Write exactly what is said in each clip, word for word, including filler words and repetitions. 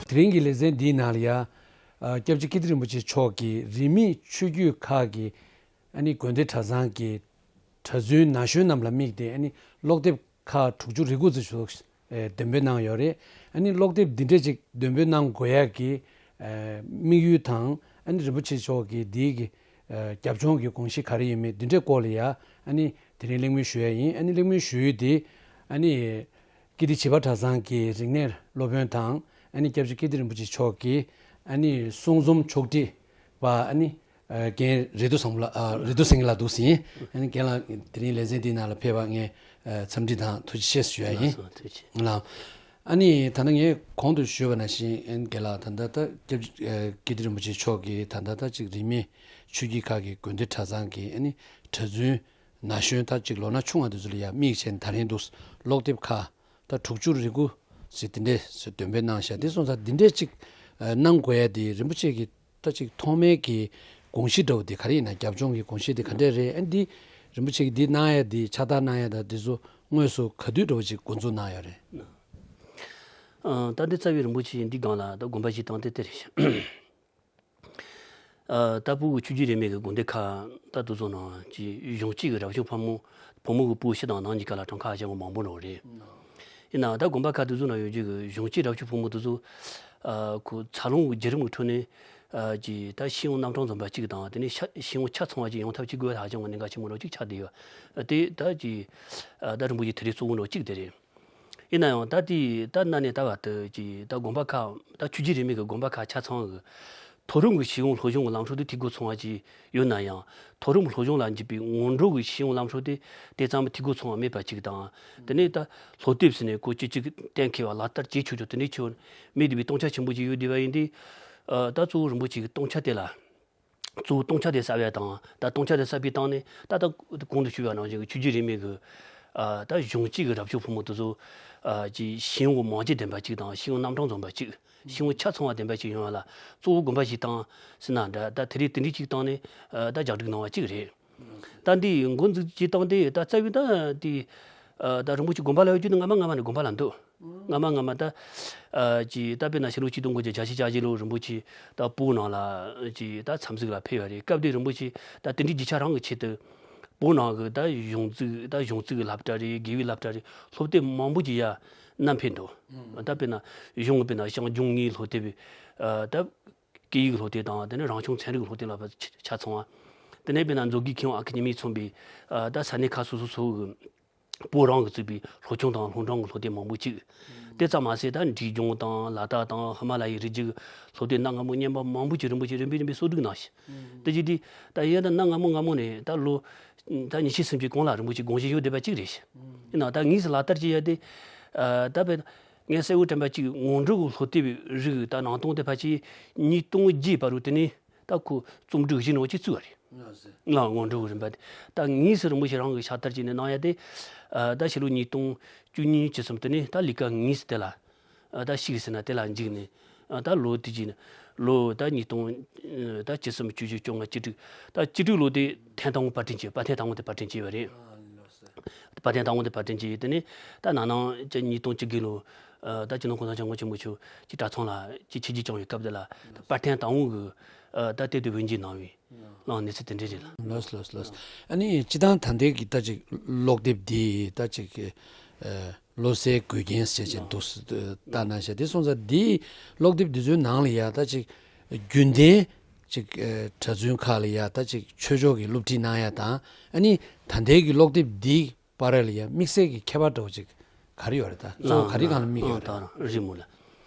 དེ་རིང་གི་ལེ་ཚན་འདིའི་ནང་ལ་ཡ། ཨ། སྐྱབས་རྗེ་ཀིརྟི་རིན་པོ་ཆེ་མཆོག་གིས་རིས་མེད་ཆོས་བརྒྱུད་ཁག་གི་ཨ་ནི་དགོན་སྡེ་གྲྭ་ཚང་གི་གྲྭ་བཙུན་ན་གཞོན་རྣམས་ལ་དམིགས་ཏེ། ཨ་ནི་ཀློག་དེབ་ཁག་དྲུག་ཅུ་རེ་དགུ་ཙམ་ཞིག་ཨེ། འདོན་སྤེལ་གནང་ཡོད་རེད། ཨ་ནི་ཀློག་དེབ་འདི་འདྲས་ཅིག་འདོན་སྤེལ་གནང་དགོས་ཡག་གི་ཨེ། དམིགས་ཡུལ་དང་། ཨ་ནི་རིན་པོ་ཆེ་མཆོག་གིས་འདིའི་གི་ཨེ། རྒྱབ་ལྗོངས་ཀྱི་དགོངས་གཞི་ག་རེ་ཡིན་མིན་འདི་འདྲའི་སྐོར་ལ་ཡ། ཨ་ནི་དེ་རིང་གླེང་མོལ་ཞུ་ཡ་ཡིན། ཨ་ནི་གླེང་མོལ་ཞུ་ཡུལ་དེ། ཨ་ནི་ཀིརྟི་བྱེས་པ་གྲྭ་ཚང་གི་རིག་གནས་སློབ་དཔོན་དང་། ཨ་ནི་སྐྱབས་རྗེ་ཀིརྟི་རིན་པོ་ཆེ་མཆོག་གི་ཨ་ནི་གསུང་རྩོམ་ཕྱོགས་སྒྲིག་པ། ཨ་ནི་ཨ། རྒན་རེ་རྡོ་བཟང་པོ་ལགས། ཨ། རེ་རྡོ་སེང་གེ་ལགས་འདུག་ཟིན། ཨ་ནི་རྒན་ལགས་དེ་རིང་ལེ་ཚན་འདིའི་ནང་ལ་ཕེབས་པར་ངས་ཨ། འཚམས་འདྲི་དང་ཐུགས་རྗེ་ཆེ་ཞུ་ཡ་ཡིན། ལགས་སོ། ཐུགས་རྗེ་ཆེ། ལགས། ཨ་ནི་ད་ལྟ་ངས་གོང་དུ་ཞུས་པ་ནང་བཞིན། ཨ་ནི་རྒན་ལགས། ད་ལྟ་ད་སྐྱབས་རྗེ་ཀིརྟི་རིན་པོ་ཆེ་མཆོག་གིས་ད་ལྟ་ད་ཅིག་རིས་མེད་ཆོས་བརྒྱུད་ཁག་གི་དགོན་སྡེ་གྲྭ་ཚང་གི་ཨ་ནི་གྲྭ་བཙུན་ན་གཞོན་ད་ཅིག་ལོ་ན་ཆུང་བ་དེ་ཚོ་ལ་ཡ་དམིགས་བྱས་ནས་ད་རིང་འདུག་ཀློག་དེབ་ཁག་ད་དྲུག་ཅུ་རེ་དགུ་ཟེར་དེ་འདྲས་ཟེར་འདོན་སྤེལ་གནང་བཞག་དེ་སོང་ཙང་འདི་འདྲས་ཅིག་ཨ། གནང་དགོས་ཡ་དེ་རིན་པོ་ཆེ་གི་ད་ཅིག་ཐོག་མའི་གི་དགོངས་གཞི་འདྲ་བོ་དེ་ག་རེ་ཡིན་ན། རྒྱབ་ལྗོངས་ཀྱི་དགོངས་གཞི་དེ་ག་འདྲས་རེད། ཨ་ནི་འདི་རིན་པོ་ཆེ་གིས་འདི་གནང་ཡ་དེ། ཕྱག་རྟགས་གནང་ཡ་དང་དེ་ཚོ་དངོས་སུ་ག་དུས་འདྲ་བོ་ཅིག་འགོ་འཛུགས་གནང་ཡོད་རེད། ཨ། ད་འདི་རྩ་བའི་རིན་པོ་ཆེ་འདི་སྒང་ལ་ད་དགོངས་པ་བཞེས་སྟངས་དེ་དེ་རེད་ཤག་ཨ། ད་བོད་ཀྱི་ཆོས་བརྒྱུད་རིས་མེད་ཀྱི་དགོན་སྡེ་ཁག་ད་དེ་ཚོ་ནང་གི་གཞུང་གཅིག་གི་རབ་བྱུང་ཕོ་མོ། ཕོ་མོ་གི་བུ་ཕྱི་དང་ནང་གཉིས་ཀ་ལ་གྲངས་ཀ་ཧ་ཅང་གི་མང་པོ་འགྲོ་གི་རེད། ཡིན་ནའང་ད་དགོན་པ་ཁག་དེ་ཚོ་ནང་ཡོད་རྒྱུ་གི་གཞུང་གཅིག་རབ་བྱུང་ཕོ་མོ་དེ་ཚོ། ཨ། ཁོ་འཚར་ལོངས་ཀྱི་བརྒྱུད་རིམ་གྱི་ཁྲོད་ནས། ཨ། ཀྱི་ད་ཤེས་ཡོན་རྣམ་གྲངས་འཛོམས་པ་གཅིག་དང་། དེ་ནས་ཤ་ཤེས་ཡོན་ཆ་ཚང་བ་ཅིག་ཡོང་ཐབས་ཅིག་དགོས་པ་ཧ་ཅང་གི་གནད་འགག་ཆེན་པོ་འདྲ་བོ་ཅིག་ཆགས་བསྡད་ཡོད། དེ་ད་ཀྱི། ཨ། ད་རིན་པོ་ཆེའི་དེ་རེད། གཙོ་བོ་འདྲ་བོ་གཅིག་དེ་རེད། ཡིན་ན་ཡང་ད་དེ་ད་གནའ་ནས་ད་བར་དུ་ཀྱི་ད་དགོན་པ་ཁག་ད་ཆོས་བརྒྱུད་རིས་མེད་ཀྱི་དགོན་པ་ཁག་ཆ་ཚང་གི་མཐོ་རིམ་གྱི་ཤེས་ཡོན་སློབ་སྦྱོང་གི་ལམ་སྲོལ་དེ་འཐུས་སྒོ་ཚང་བ་ཅིག་ཡོད་ན་ཡང་། མཐོ་རིམ་སློབ་སྦྱོང་ལ་འཇུག་པའི་སྔོན་འགྲོ་གི་ཤེས་ཡོན་ལམ་སྲོལ་དེ་དེ་ཙམ་འཐུས་སྒོ་ཚང་བ་མེད་པ་ཅིག་དང་། དེ་ནས་ད་སློབ་དེབ་ཟེར་ནས་ཁོ་ཅི་ཅིག་གཏན་འཁེལ་བ་ལག་བསྟར་བྱེད་ཆོག་ཆོག་དེ་འདྲའི་ཆེ་བ་མེད་བསྡད་པའི་སྟོང་ཆ་ཆེན་པོ་ཅིག་ཡོད་བསྡད་པ་ཡིན་དུས། ཨ། ད་གཙོ་བོ་རིན་པོ་ཆེ་གི་སྟོང་ཆ་དེ་ལ། གཙོ་བོ་སྟོང་ཆ་དེ་གསབ་ཡ་དང་། ད་སྟོང་ཆ་དེ་གསབ་པའི་སྟེང་ནས་ད་ལྟ་གོང་དུ་ཞུས་པ་ནང་བཞིན་གྱི་ཆོས་བརྒྱུད་རིས་མེད་ཀྱི། ཨ། ད་གཞུང་གཅིག་གི་རབ་བྱུང་ཕོ་མོ་དེ་ཚོ། ཨ། ཀྱི་ཤེས་ཡོན་གྱི་མང་ཇུས་ལྡན་པ་ཅིག་དང་། ཤེས་ཡོན་རྣམ་གྲངས་འཛོམས་པ་ཅིག་ཤེས་ཡོན་ཆ་ཚང་བ་ལྡན་པ་ཅིག་ཡོང་ཡ་ལ་གཙོ་བོ་དགོངས་པ་ཞིག་བཏང་ཟེར་ན་འདྲ། ད་དེ་རིང་དེ་འདྲའི་ཅིག་བཏང་ནས། ཨ། ད་ལྗགས་སྒྲིག་གནང་བ་ཅིག་རེད། ད་འདི་འགོ་འཛུགས་བྱེད་སྟངས་དེ་ད་རྩ་བའི་ད་དེ། ཨ། ད་རིན་པོ་ཆེ་དགོན་པ་ལ་ཡོད་རྒྱུ་ནི་སྔ་མ་སྔ་མ་ནས་དགོན་པ་ལ་འདུག་སྔ་མ་སྔ་མ་ད། ཨ། ཀྱི་ད་དཔེར་ན་ཕྱི་ལོ་ཆིག་སྟོང་དགུ་བརྒྱ་བརྒྱད་ཅུ་གྱ་བཞི་ལོ་རིན་པོ་ཆེ་ད་བོད་ནང་ལ་ཀྱི་ད་འཚམས་གཟིགས་ལ་ཕེབས་པ་རེད། སྐབས་དེ་རིན་པོ་ཆེ་ད་དེ་འདྲའི་རྒྱུ་ཆ་རང་གི་ཆེད་དུ་བོད་ནང་གི་ད་གཞུང་བཙུགས། ད་གཞུང་བཙུགས་ཀྱི་སློབ་གྲྭ་རེད། དགེ་བའི་སློབ་གྲྭ་རེད། སློབ་དེབ་མང་པོ་ཅིག་ཡར་བསྣམས་ཕེབས་འདུག་ད་དཔེར་ན་གཞུང་གི་དཔེར་ན་ཞང་ཞུང་ངེའི་སློབ་དེབ། ཨ། ད་སྐད་ཡིག་སློབ་དེབ་དང་། དེ་ནས་རང་བྱུང་ཚན་རིག་སློབ་དེབ་ལ་ཆ་ཆ་ཚང་བ། དེ་ནས་དཔེར་ན་མཛོད་དགེ་མཁས་དབང་ཨ་ཁུ་ཉི་མས་མཚོན་པའི། ཨ། ད་ས་གནས་ཁག་སོ་སོ་སོ་གི་བོད་རང་གིས་བཙུགས་པའི་སློབ་ཆུང་དང་སློབ་འབྲིང་གི་སློབ་དེབ་མང་པོ་ཅིག་དེ་ཙམ་མ་ཟད། ད་འབྲས་ལྗོངས་དང་ལ་དྭགས་དང་ཧི་མ་ལ་ཡའི་རི་རྒྱུད་ཀྱི་སློབ་དེབ་གནའ་སྔ་མོ་རྙིང་པ་མང་པོ་ཅིག་རིན་པོ་ཆེ་རིམ་པས་རིམ་པས་གསོག་སྒྲིག་གནང་ཞིང་། དེ་བྱས་དུས་ད་ཡིན་ན་གནའ་སྔ་མོ་སྔ་མོ་ནས་ད་ལོ་ད་ཉི་ཤུ་སུམ་ཅུ་གོང་ལ་རིན་པོ་ཆེ་དགོངས་བཞེས་ཡོད་བསྡད་པ་ཅིག་རེད་ཤག་ཡིན་ནའང་ད་དངོས་སུ་ལག་བསྟར་བྱེད་ཡ་དེ། ཨ། ད་དཔེར་ན་ངས་གསལ་བོ་དྲན་པ་ཅིག་སྔོན་འགྲོ་གི་སློབ་དེབ་རིགས་ད་ནང་དོན་དེ་ཕལ་ཆེར་ཉིས་སྟོང་བརྒྱད་བར་དུ། དེ་ནས་ད་ཁོ་རྩོམ་སྒྲིག་གཞི་ནང་ཅིག་བཙུགས་པ་རེད། ལགས་སོ། ང་སྔོན་འགྲོ་གི་རིམ་པ་དེ་ད་དངོས་སུ་རིན་པོ་ཆེ་རང་གིས་ཕྱག་བསྟར་བྱས་ནས་གནང་ཡ་དེ། ཨ། ད་ཕྱི་ལོ་ཉིས་སྟོང་བཅུ་གཉིས་བཅུ་གསུམ་དེ་ནས་ད་ལས་ཀ་དངོས་སུ་དེ་ལ། ཨ། ད་ཞུགས་ཟེར་ན་དེ་ལ་འཇུག་ནས། ཨ། ད་ལོ་དེ་བྱས་ནས་ལོ་ད་ཉིས་སྟོང་། ཨ། ད་བཅུ་གསུམ། བཅུ་བཞི། བཅོ་ལྔ། བཅུ་དྲུག་ད་བཅུ་དྲུག་ལོ་དེ་ཐེངས་དང་པོ་པར་སྐྲུན་བྱས། པར་ཐེངས་དང་པོ་དེ་པར་སྐྲུན་བྱས་པ་རེད། པར་ཐེངས་དང་པོ་དེ་པར་སྐྲུན་བྱས། དེ་ནས་ད་ན་ནིང་ཉིས་སྟོང་བཅུ་དགུ་ལོ། ཨ། ད་སྤྱི་ནོར་༸གོང་ས་༸སྐྱབས་མགོན་ཆེན་པོ་མཆོག་གི་གྲྭ་ཚང་ལ་ཅིག་ཆིབས་བསྒྱུར་བསྐྱངས་པའི་སྐབས་དེ་ལ་པར་ཐེངས་དང་པོ་གི། ཨ། ད་དེབ་དེ་དབུ་འབྱེད་གནང་བའི་ལགས། གནས་ཚུལ་དེ་འདྲ་རེད་ལགས། ལགས་ལགས་ལགས། ཨ་ནི་སྤྱིར་བཏང་ད་ལྟའི་གི་ད་ཅིག་ཀློག་དེབ་འདི་ད་ཅིག་ཨ། བློ་གསལ་མགུལ་རྒྱན་ཟེར་བྱས་འདུག་ལྟ་ན་ཤ། དེ་སོང་ཙང་འདི་ཀློག་དེབ་འདི་ཚོའི་ནང་ལ་ཡ་ད་ཅིག་རྒྱུན་ལྡན་ཅིག་ཨ། གྲྭ་བཙུན་ཁག་ལ་ཡ་ད་ཅིག་ཆོས་ཕྱོགས་ཀྱི་སློབ་ཁྲིད་གནང་ཡ་དང་། ཨ་ནི་ད་ལྟའི་གི་ཀློག་དེབ་འདི་བར་ལ་ཡ་དམིགས་བསལ་གྱི་ཁྱད་པར་འདྲ་བོ་ཅིག་ག་རེ་ཡོད་རེད། ད་གཙོ་བོ་ག་རེ་སྒང་ལ་དམིགས་ཡོད་རེད། ཨ། ད་རེད་མོ་ལགས།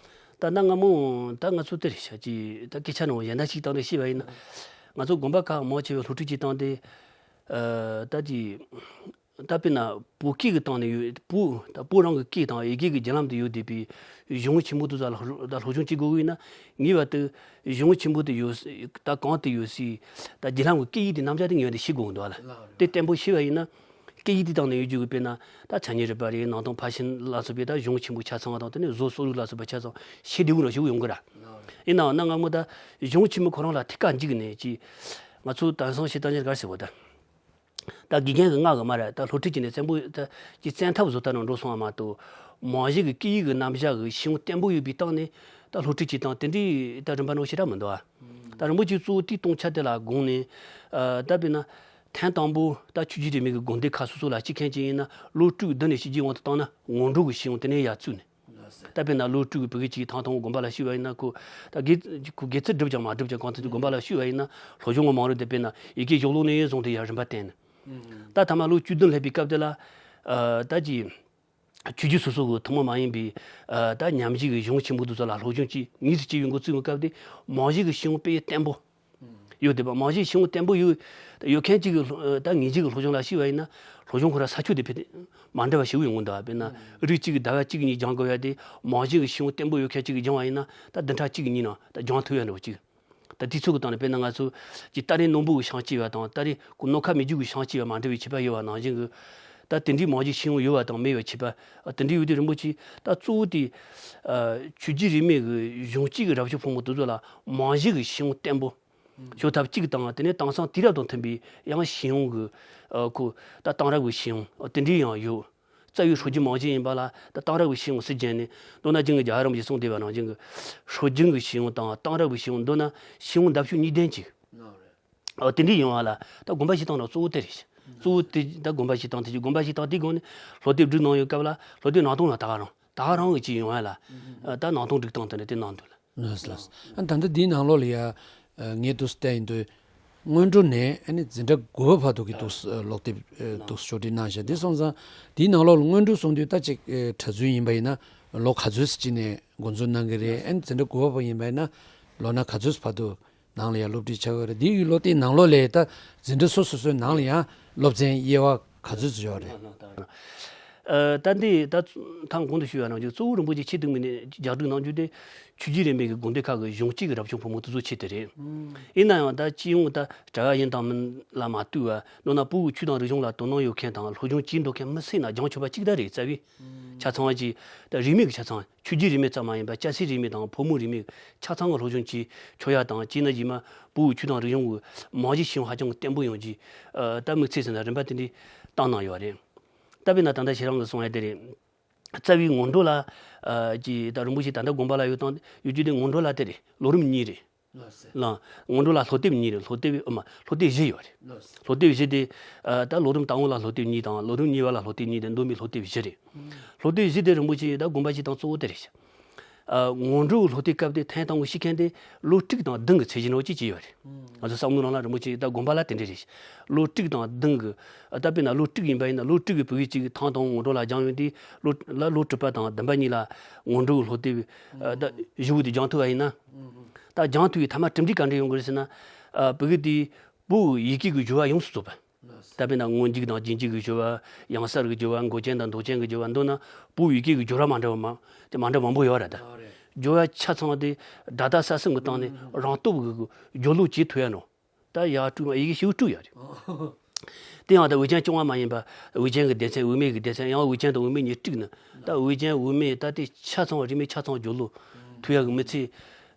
ད་གནའ་སྔ་མོ་ད་ང་ཚོ་དེ་རེད་ཤག་ཅིག་ད་སྐད་ཆ་ནང་གཞན་དག་ཅིག་བཏང་ནས་བཤད་པ་ཡིན་ན། ང་ཚོ་དགོན་པ་ཁག་མང་ཆེ་བའི་སློབ་ཁྲིད་ཀྱི་སྟངས་དེ། ཨ། ད་ཅིག་ད་དཔེར་ན་བོད་སྐད་ཀྱི་སྟེང་ནས་ཡོད། བོད་ད་བོད་རང་གི་སྐད་དང་ཡི་གེ་གི་རྒྱུན་ལམ་དུ་ཡོད་བསྡད་པའི་གཞུང་ཆེན་པོ་དེ་ཚོ་ལ་སློབ་ད་སློབ་སྦྱོང་བྱེད་དགོས་ཀྱི་ཡིན་ན། ངེས་པར་དུ་གཞུང་ཆེན་པོ་དེ་ཡོད་ས། ད་གང་དུ་ཡོད་སའི་ད་རྒྱུན་ལམ་གྱི་སྐད་ཡིག་དེ་རྣམ་གཞག་དེ་ངེས་པར་དུ་ཤེས་དགོས་འདུག་ལ། དེ་བརྟན་པོ་ཤེས་པ་ཡིན་ན། སྐད་ཡིག་དེ་སྟེང་ནས་ཡོད་རྒྱུ་གི་དཔེར་ན་ད་མཚན་ཉིད་རིག་པ་རེད། ནང་དོན་ཕར་ཕྱིན་ལ་སོགས་པའི་ད་གཞུང་ཆེན་པོ་ཆ་ཚང་བ་དང་། དེ་ནས་བཟོ་གསོ་རིག་ལ་སོགས་པ་ཆ་ཚང་ཤེས་བདེ་བོ་ནང་ཞུགས་ཡོང་གི་ར། ཡིན་ནའང་གནའ་སྔ་མོ་ད་གཞུང་ཆེན་པོ་ཁོ་རང་ལ་ཐད་ཀར་འཇུག་ནས་ཅིག་ང་ཚོ་དེང་སང་བཤད་སྟངས་ཀྱི་ག་རེ་ཟེར་བ་ད། ད་དགེ་རྒན་གྱིས་སྔགས་ཀྱི་མ་ར་ད་སློབ་ཁྲིད་བྱས་ནས་བཙན་པོ་ད་ཀྱི་བཙན་ཐབས་བཟོ་ལྟ་ནང་འགྲོ་སོང་བ་མ་གཏོགས། རྨང་གཞི་གི་སྐད་ཡིག་གི་རྣམ་གཞག་གི་ཤེས་ཡོན་བརྟན་པོ་ཡོད་པའི་སྟེང་ནས་ད་སློབ་ཁྲིད་བྱེད་སྟངས་དེ་འདྲའི་ད་རིམ་པ་ནང་ཞེ་དྲག་མི་འདུག་ཨ། ད་རིན་པོ་ཆེ་གཙོ་བོ་དེའི་སྟོང་ཆ་དེ་ལ་དགོངས་ནས་ཨ། ད་དཔེར་ན་ཐེངས་དང་པོ་ད་ཆོས་བརྒྱུད་རིས་མེད་ཀྱི་དགོན་སྡེ་ཁག་སོ་སོ་ལ་ཤེས་མཁན་ཅིག་ཡིན་ན་ལོ་དྲུག་བསྡད་ནས་ཤེས་རྒྱུའི་དབང་དུ་བཏང་ན་སྔོན་འགྲོ་གི་ཤེས་ཡོན་དེ་ནས་ཡར་བཙུགས་ནས། ད་དཔེར་ན་ལོ་དྲུག་གི་བོད་ཀྱི་ཐང་ཐང་དགོན་པ་ལ་ཞུགས་པ་ཡིན་ན་ཁོ་ད་དགེ་ཁོ་དགེ་ཚུལ་སྒྲུབ་ཀྱང་མ་སྒྲུབ་ཀྱང་གང་ཐད་དུ་དགོན་པ་ལ་ཞུགས་པ་ཡིན་ན་སློབ་སྦྱོང་གི་མང་རོགས་དེ་དཔེར་ན་ཡི་གེ་ཞོག་ལོག་ནས་བཟུང་སྟེ་ཡར་རིམ་པ་བསྟན་ནས། ད་ཐ་མ་ལོ་བཅུ་བདུན་སླེབས་པའི་སྐབས་དེ་ལ་ཨ། ད་ཀྱི་ཆོས་བརྒྱུད་སོ་སོ་གི་ཐུན་མོང་མ་ཡིན་པའི་ཨ། ད་ཉམས་ཞིབ་ཀྱི་གཞུང་ཆེན་པོ་དེ་ཚོ་ལ་སློབ་སྦྱོང་བྱས་ངེས་སུ་བྱས་པའི་འགོ་བཙུགས་པའི་སྐབས་དེ་རྨང་གཞི་གི་ཤེས་ཡོན་དཔེ་བརྟན་པོ་ཡོད་བསྡད་པ། རྨང་གཞི་ཤེས་ཡོན་བརྟན་པོ་ཡོད་ཡོད་མཁན་གཅིག་གི་ད་ངེས་ཅན་གྱི་སློབ་སྦྱོང་ལ་ཞུགས་པ་ཡིན་ན་སློབ་སྦྱོང་ཁོ་རང་ས་ཕྱོགས་དེ་ཕན་མ་འདྲ་བ་ཞིག་ཡོང་གི་འདུག་དཔེར་ན་རིགས་གཅིག་གི་ཟླ་བ་གཅིག་གཉིས་སྦྱང་དགོས་ཡ་དེ་རྨང་གཞི་གི་ཤེས་ཡོན་བརྟན་པོ་ཡོད་མཁན་གཅིག་གིས་སྦྱངས་པ་ཡིན་ན་ད་བདུན་ཕྲག་གཅིག་གཉིས་ནང་ད་སྦྱང་ཐུབ་ཡ་འདྲ་བོ་གཅིག་ད་དུས་ཚོད་ཀྱི་སྟེང་ནས་དཔེར་ན་ང་ཚོ་གི་ད་རེས་སྣུམ་འབུ་གི་བྱང་སྐྱེས་པ་དང་ད་རེས་ཁོ་སྣོད་ཁ་མི་རྒྱུ་གི་བྱང་སྐྱེས་པ་མ་འདྲ་བའི་ཁྱད་པར་ཡོད་པ་ནང་བཞིན་གྱི་ད་དེ་འདྲའི་རྨང་གཞི་ཤེས་ཡོན་ཡོད་པ་དང་མེད་པའི་ཁྱད་པར་དེ་འདྲའི་ཡོད་དུས་རིན་པོ་ཆེ་ད་གཙོ་བོ་དེ་ཆོས་བརྒྱུད་རིས་མེད་ཀྱི་གཞུང་གཅིག་གི་རབ་བྱུང་ཕོ་མོ་དེ་ཚོ་ལ་རྨང་གཞི་གི་ཤེས་ཡོན་བརྟན་པོ་ཤོད་ཐབས་གཅིག་དང་དེ་ནས་དེང་སང་དུས་རབས་དང་མཐུན་པའི་ཡང་ཤེས་ཡོན་གྱི་ཁོ་ད་གཏང་རག་གི་ཤེས་ཡོན་དེ་འདྲའི་ཡང་ཡོད། རྩ་བའི་སྲོལ་རྒྱུན་རྨང་གཞི་ཡིན་པ་ལ་ད་གཏང་རག་པའི་ཤེས་ཡོན་ཟེར་བྱས་ནས་མདོར་ན་རྒྱུན་གྱི་རྒྱལ་བ་རིན་པོ་ཆེས་གསུངས་བསྡད་པ་ནང་བཞིན་གྱི་སྲོལ་རྒྱུན་གྱི་ཤེས་ཡོན་དང་གཏང་རག་པའི་ཤེས་ཡོན་མདོར་ན་ཤེས་ཡོན་ལྡབ་གཅིག་གཉིས་ལྡན་གཅིག་ཨོ་དེ་འདྲའི་ཡོང་བ་ལ་ད་དགོན་པ་བཞེངས་སྟངས་ནང་གཙོ་བོ་དེ་རེད། གཙོ་བོ་དེ་ད་དགོན་པ་བཞེངས་སྟངས་དེ་གི་དགོན་པ་བཞེངས་སྟངས་དེའི་སྒང་ནས་སློབ་དེབ་བསྒྲིགས་གནང་ཡོད་སྐབས་ལ་སློབ་དེབ་ནང་དོན་ལ་ད་ག་རང་ད་ག་རང་གི་ཅིག་ཡོང་བ་ལ་ད་ནང་དོན་སྒྲིག་སྟངས་དེ་འདྲ་དེ་གནང་འདུག་ལ། ལགས་སོ་ལགས་སོ། ཨ་ད་ལྟ་འདིའི་ནང་ལོགས་ལ་ཡ་ཨ་ངས་འདུག་སེ་བལྟས་ཡིན་དུས་སྔོན་འགྲོ་ནས་ཨ་ནི་འཛིན་གྲྭ་དགུ་པ་བར་དུ་གི་འདུག་སེ་ཨ་སློབ་དེབ་ཨ་འདུག་སེ་ཕྱོགས་སྒྲིག་གནང་བཞག་དེ་སོང་ཙང་དེའི་ནང་ལོགས་ལ་སྔོན་འགྲོ་གསུངས་དུས་ད་ཅིག་ཨ་གྲྭ་བཙུན་ཡིན་པ་ཡིན་ན་ལོ་ག་ཚོད་ཅིག་ནས་འགོ་འཛུགས་གནང་གི་རེད། ཨ་ནི་འཛིན་གྲྭ་དགུ་པ་བར་ཡིན་པ་ཡིན་ན་ལོ་ན་ག་ཚོད་བར་དུ་ནང་ལ་ཡང་སློབ་ཁྲིད་བྱ་དགོས་རེད། དེའི་སློབ་དེབ་ནང་ལོགས་ལ་ད་འཛིན་གྲྭ་སོ་སོ་སོའི་ནང་ལ་ཡང་སློབ་ཚན་དབྱེ་བ་ག་ཚོད་ཙམ་ཡོད་རེད། ཨ་ད་འདི་ད་ཐང་གོང་དུ་ཞུས་པ་ནང་བཞིན་གཙོ་བོ་རིན་པོ་ཆེ་ཆེས་སྟོད་ནས་རྒྱག་སྒྲིག་གནང་རྒྱུ་དེ་ཆོས་བརྒྱུད་རིས་མེད་ཀྱི་དགོན་སྡེ་ཁག་གི་གཞུང་གཅིག་གི་རབ་བྱུང་ཕོ་མོ་དེ་ཚོ་ཆེད་དུ་རེད། ཡིན་ན་ཡང་ད་སྤྱི་ཡོངས་ད་གྲྭ་བ་ཡིན་དང་མིན་ལ་མ་ལྟོས་པར་མདོར་ན་བོད་ཀྱི་ཆོས་དང་རིག་གཞུང་ལ་དོ་སྣང་ཡོད་མཁན་དང་སློབ་སྦྱོང་བྱེད་འདོད་མཁན་མི་སེར་ན་སྦྱང་ཆོག་པ་གཅིག་ད་རེད། རྩ་བའི་ཆ་ཚང་བ་གཅིག་ད་རིས་མེད་ཀྱི་ཆ་ཚང་ཆོས་བརྒྱུད་རིས་མེད་ཙམ་མ་ཡིན་པར་སྐྱ་སེར་རིས་མེད་དང་ཕོ་མོ་རིས་མེད་ཆ་ཚང་གི་སློབ་སྦྱོང་བྱེད་ཆོག་ཡ་དང་བྱས་ན་རྗེས་མ་བོད་ཀྱི་ཆོས་དང་རིག་གཞུང་གི་རྨང་གཞི་ཤེས་ཡོན་ཧ་ཅང་གི་བརྟན་པོ་ཡོང་རྒྱུའི་ད་དམིགས་ཚད་ཟེར་ན་རིམ་པ་དེ་འདྲའི་བཏང་གནང་ཡོད་རེད། ད་དཔེར་ན་ད་ལྟ་ཁྱེད་རང་གིས་གསུངས་ཡ་དེ་རེད། རྩ་བའི་སྔོན་འགྲོ་ལ་ཨ་ཀྱི་ད་རིན་པོ་ཆེ་ད་ལྟ་དགོན་པ་ལ་ཡོད་དང་ཡོད་རྒྱུ་དེ་སྔོན་འགྲོ་ལ་དེ་རེད། ལོ་རིམ་གཉིས་རེད། ལགས་སོ། ལགས། སྔོན་འགྲོ་ལ་སློབ་དེབ་གཉིས་རེད། སློབ་དེབ་ཨ་མ་སློབ་དེབ་བཞི་ཡོད་རེད། ལགས་སོ། སློབ་དེབ་བཞི་དེ་ཨ་ད་ལོ་རིམ་དང་པོ་ལ་སློབ་དེབ་གཉིས་དང་ལོ་རིམ་གཉིས་པ་ལ་སློབ་དེབ་གཉིས་དེ་བསྡོམས་པས་སློབ་དེབ་བཞི་རེད། ཨུམ། སློབ་དེབ་བཞི་དེ་རིན་པོ་ཆེ་ད་དགོན་པ་བཞེངས་སྟངས་གཙོ་བོ་དེ་རེད་ཤག་ཨ་སྔོན་འགྲོའི་སློབ་དེབ་སྐབས་དེ་ཐེངས་དང་པོ་ཤེས་མཁན་དེ་ལོ་དྲུག་དང་བདུན་གྱི་ཚད་གཞི་ནང་གཅིག་བྱས་ཡོད་རེད། ང་ཚོ་བསམ་བློ་ནང་ལ་རིན་པོ་ཆེ་ད་དགོན་པ་ལ་དེ་འདྲ་རེད། ལོ་དྲུག་དང་བདུན་གྱི་ཨ་ད་དཔེར་ན་ལོ་དྲུག་ཡིན་པ་ཡིན་ན་ལོ་དྲུག་གི་བོད་ཡིག་གཅིག་གི་ཐེངས་དང་པོ་སྔོན་འགྲོ་ལ་སྦྱངས་ཡོད་དེ་ལོ་ལ་ལོ་དྲུག་པ་དང་བདུན་པ་གཉིས་ལ་སྔོན་འགྲོ་གི་སློབ་དེབ་ཨ་ད་བཞི་པོ་དེ་སྦྱངས་ཐུབ་པ་ཡིན་ན། ད་སྦྱངས་ཐུབ་པའི་ཐ་མ་གྲུབ་འབྲས་ག་འདྲ་ཡོང་གི་རེད་ཟེར་ན། ཨ་བོད་ཡིག་དེ་བོད་ཡི་གེ་གི་སྦྱོར་བ་ཡོངས་སུ་རྫོགས་པ། ད་དཔེར་ན་སྔོན་འཇུག་དང་རྗེས་འཇུག་གི་སྦྱོར་བ། ཡང་གསར་གྱི་སྦྱོར་བ། མགོ་ཅན་དང་འདོགས་ཅན་གྱི་སྦྱོར་བ། མདོར་ན་བོད་ཡི་གེ་གི་སྦྱོར་བ་མ་འདྲ་བ་མ་དེ་མ་འདྲ་མང་པོ་ཡོད་རེད་ད། ཡོད་རེད། སྦྱོར་བ་ཆ་ཚང་དེ་སྒྲ་དག་ས་གསུམ་གྱི་སྟེང་ནས་རང་སྟོབས་ཀྱིས་སྦྱོར་ཀློག་བྱེད་ཐུབ་ཡ་ནོ། ད་ཡར་དཀྲུགས་མ་ཡི་གེ་ཞིག་དཀྲུགས་ཡོད་རེད། དེ་ཡང་ད་འོད་ཅན་རྐྱང་བ་མ་ཡིན་པ་འོད་ཅན་གྱི་སྡེ་ཚན་དབུ་མེད་ཀྱི་སྡེ་ཚན་ཡང་འོད་ཅན་དང་དབུ་མེད་གཉིས་དཀྲུགས་ནས་ད་འོད་ཅན་དབུ་མེད་ད་དེ་ཆ་ཚང་བ་རིས་མེད་ཆ་ཚང་སྦྱོར་ཀློག་ཐུབ་ཡ་གི་མི་ཚེ།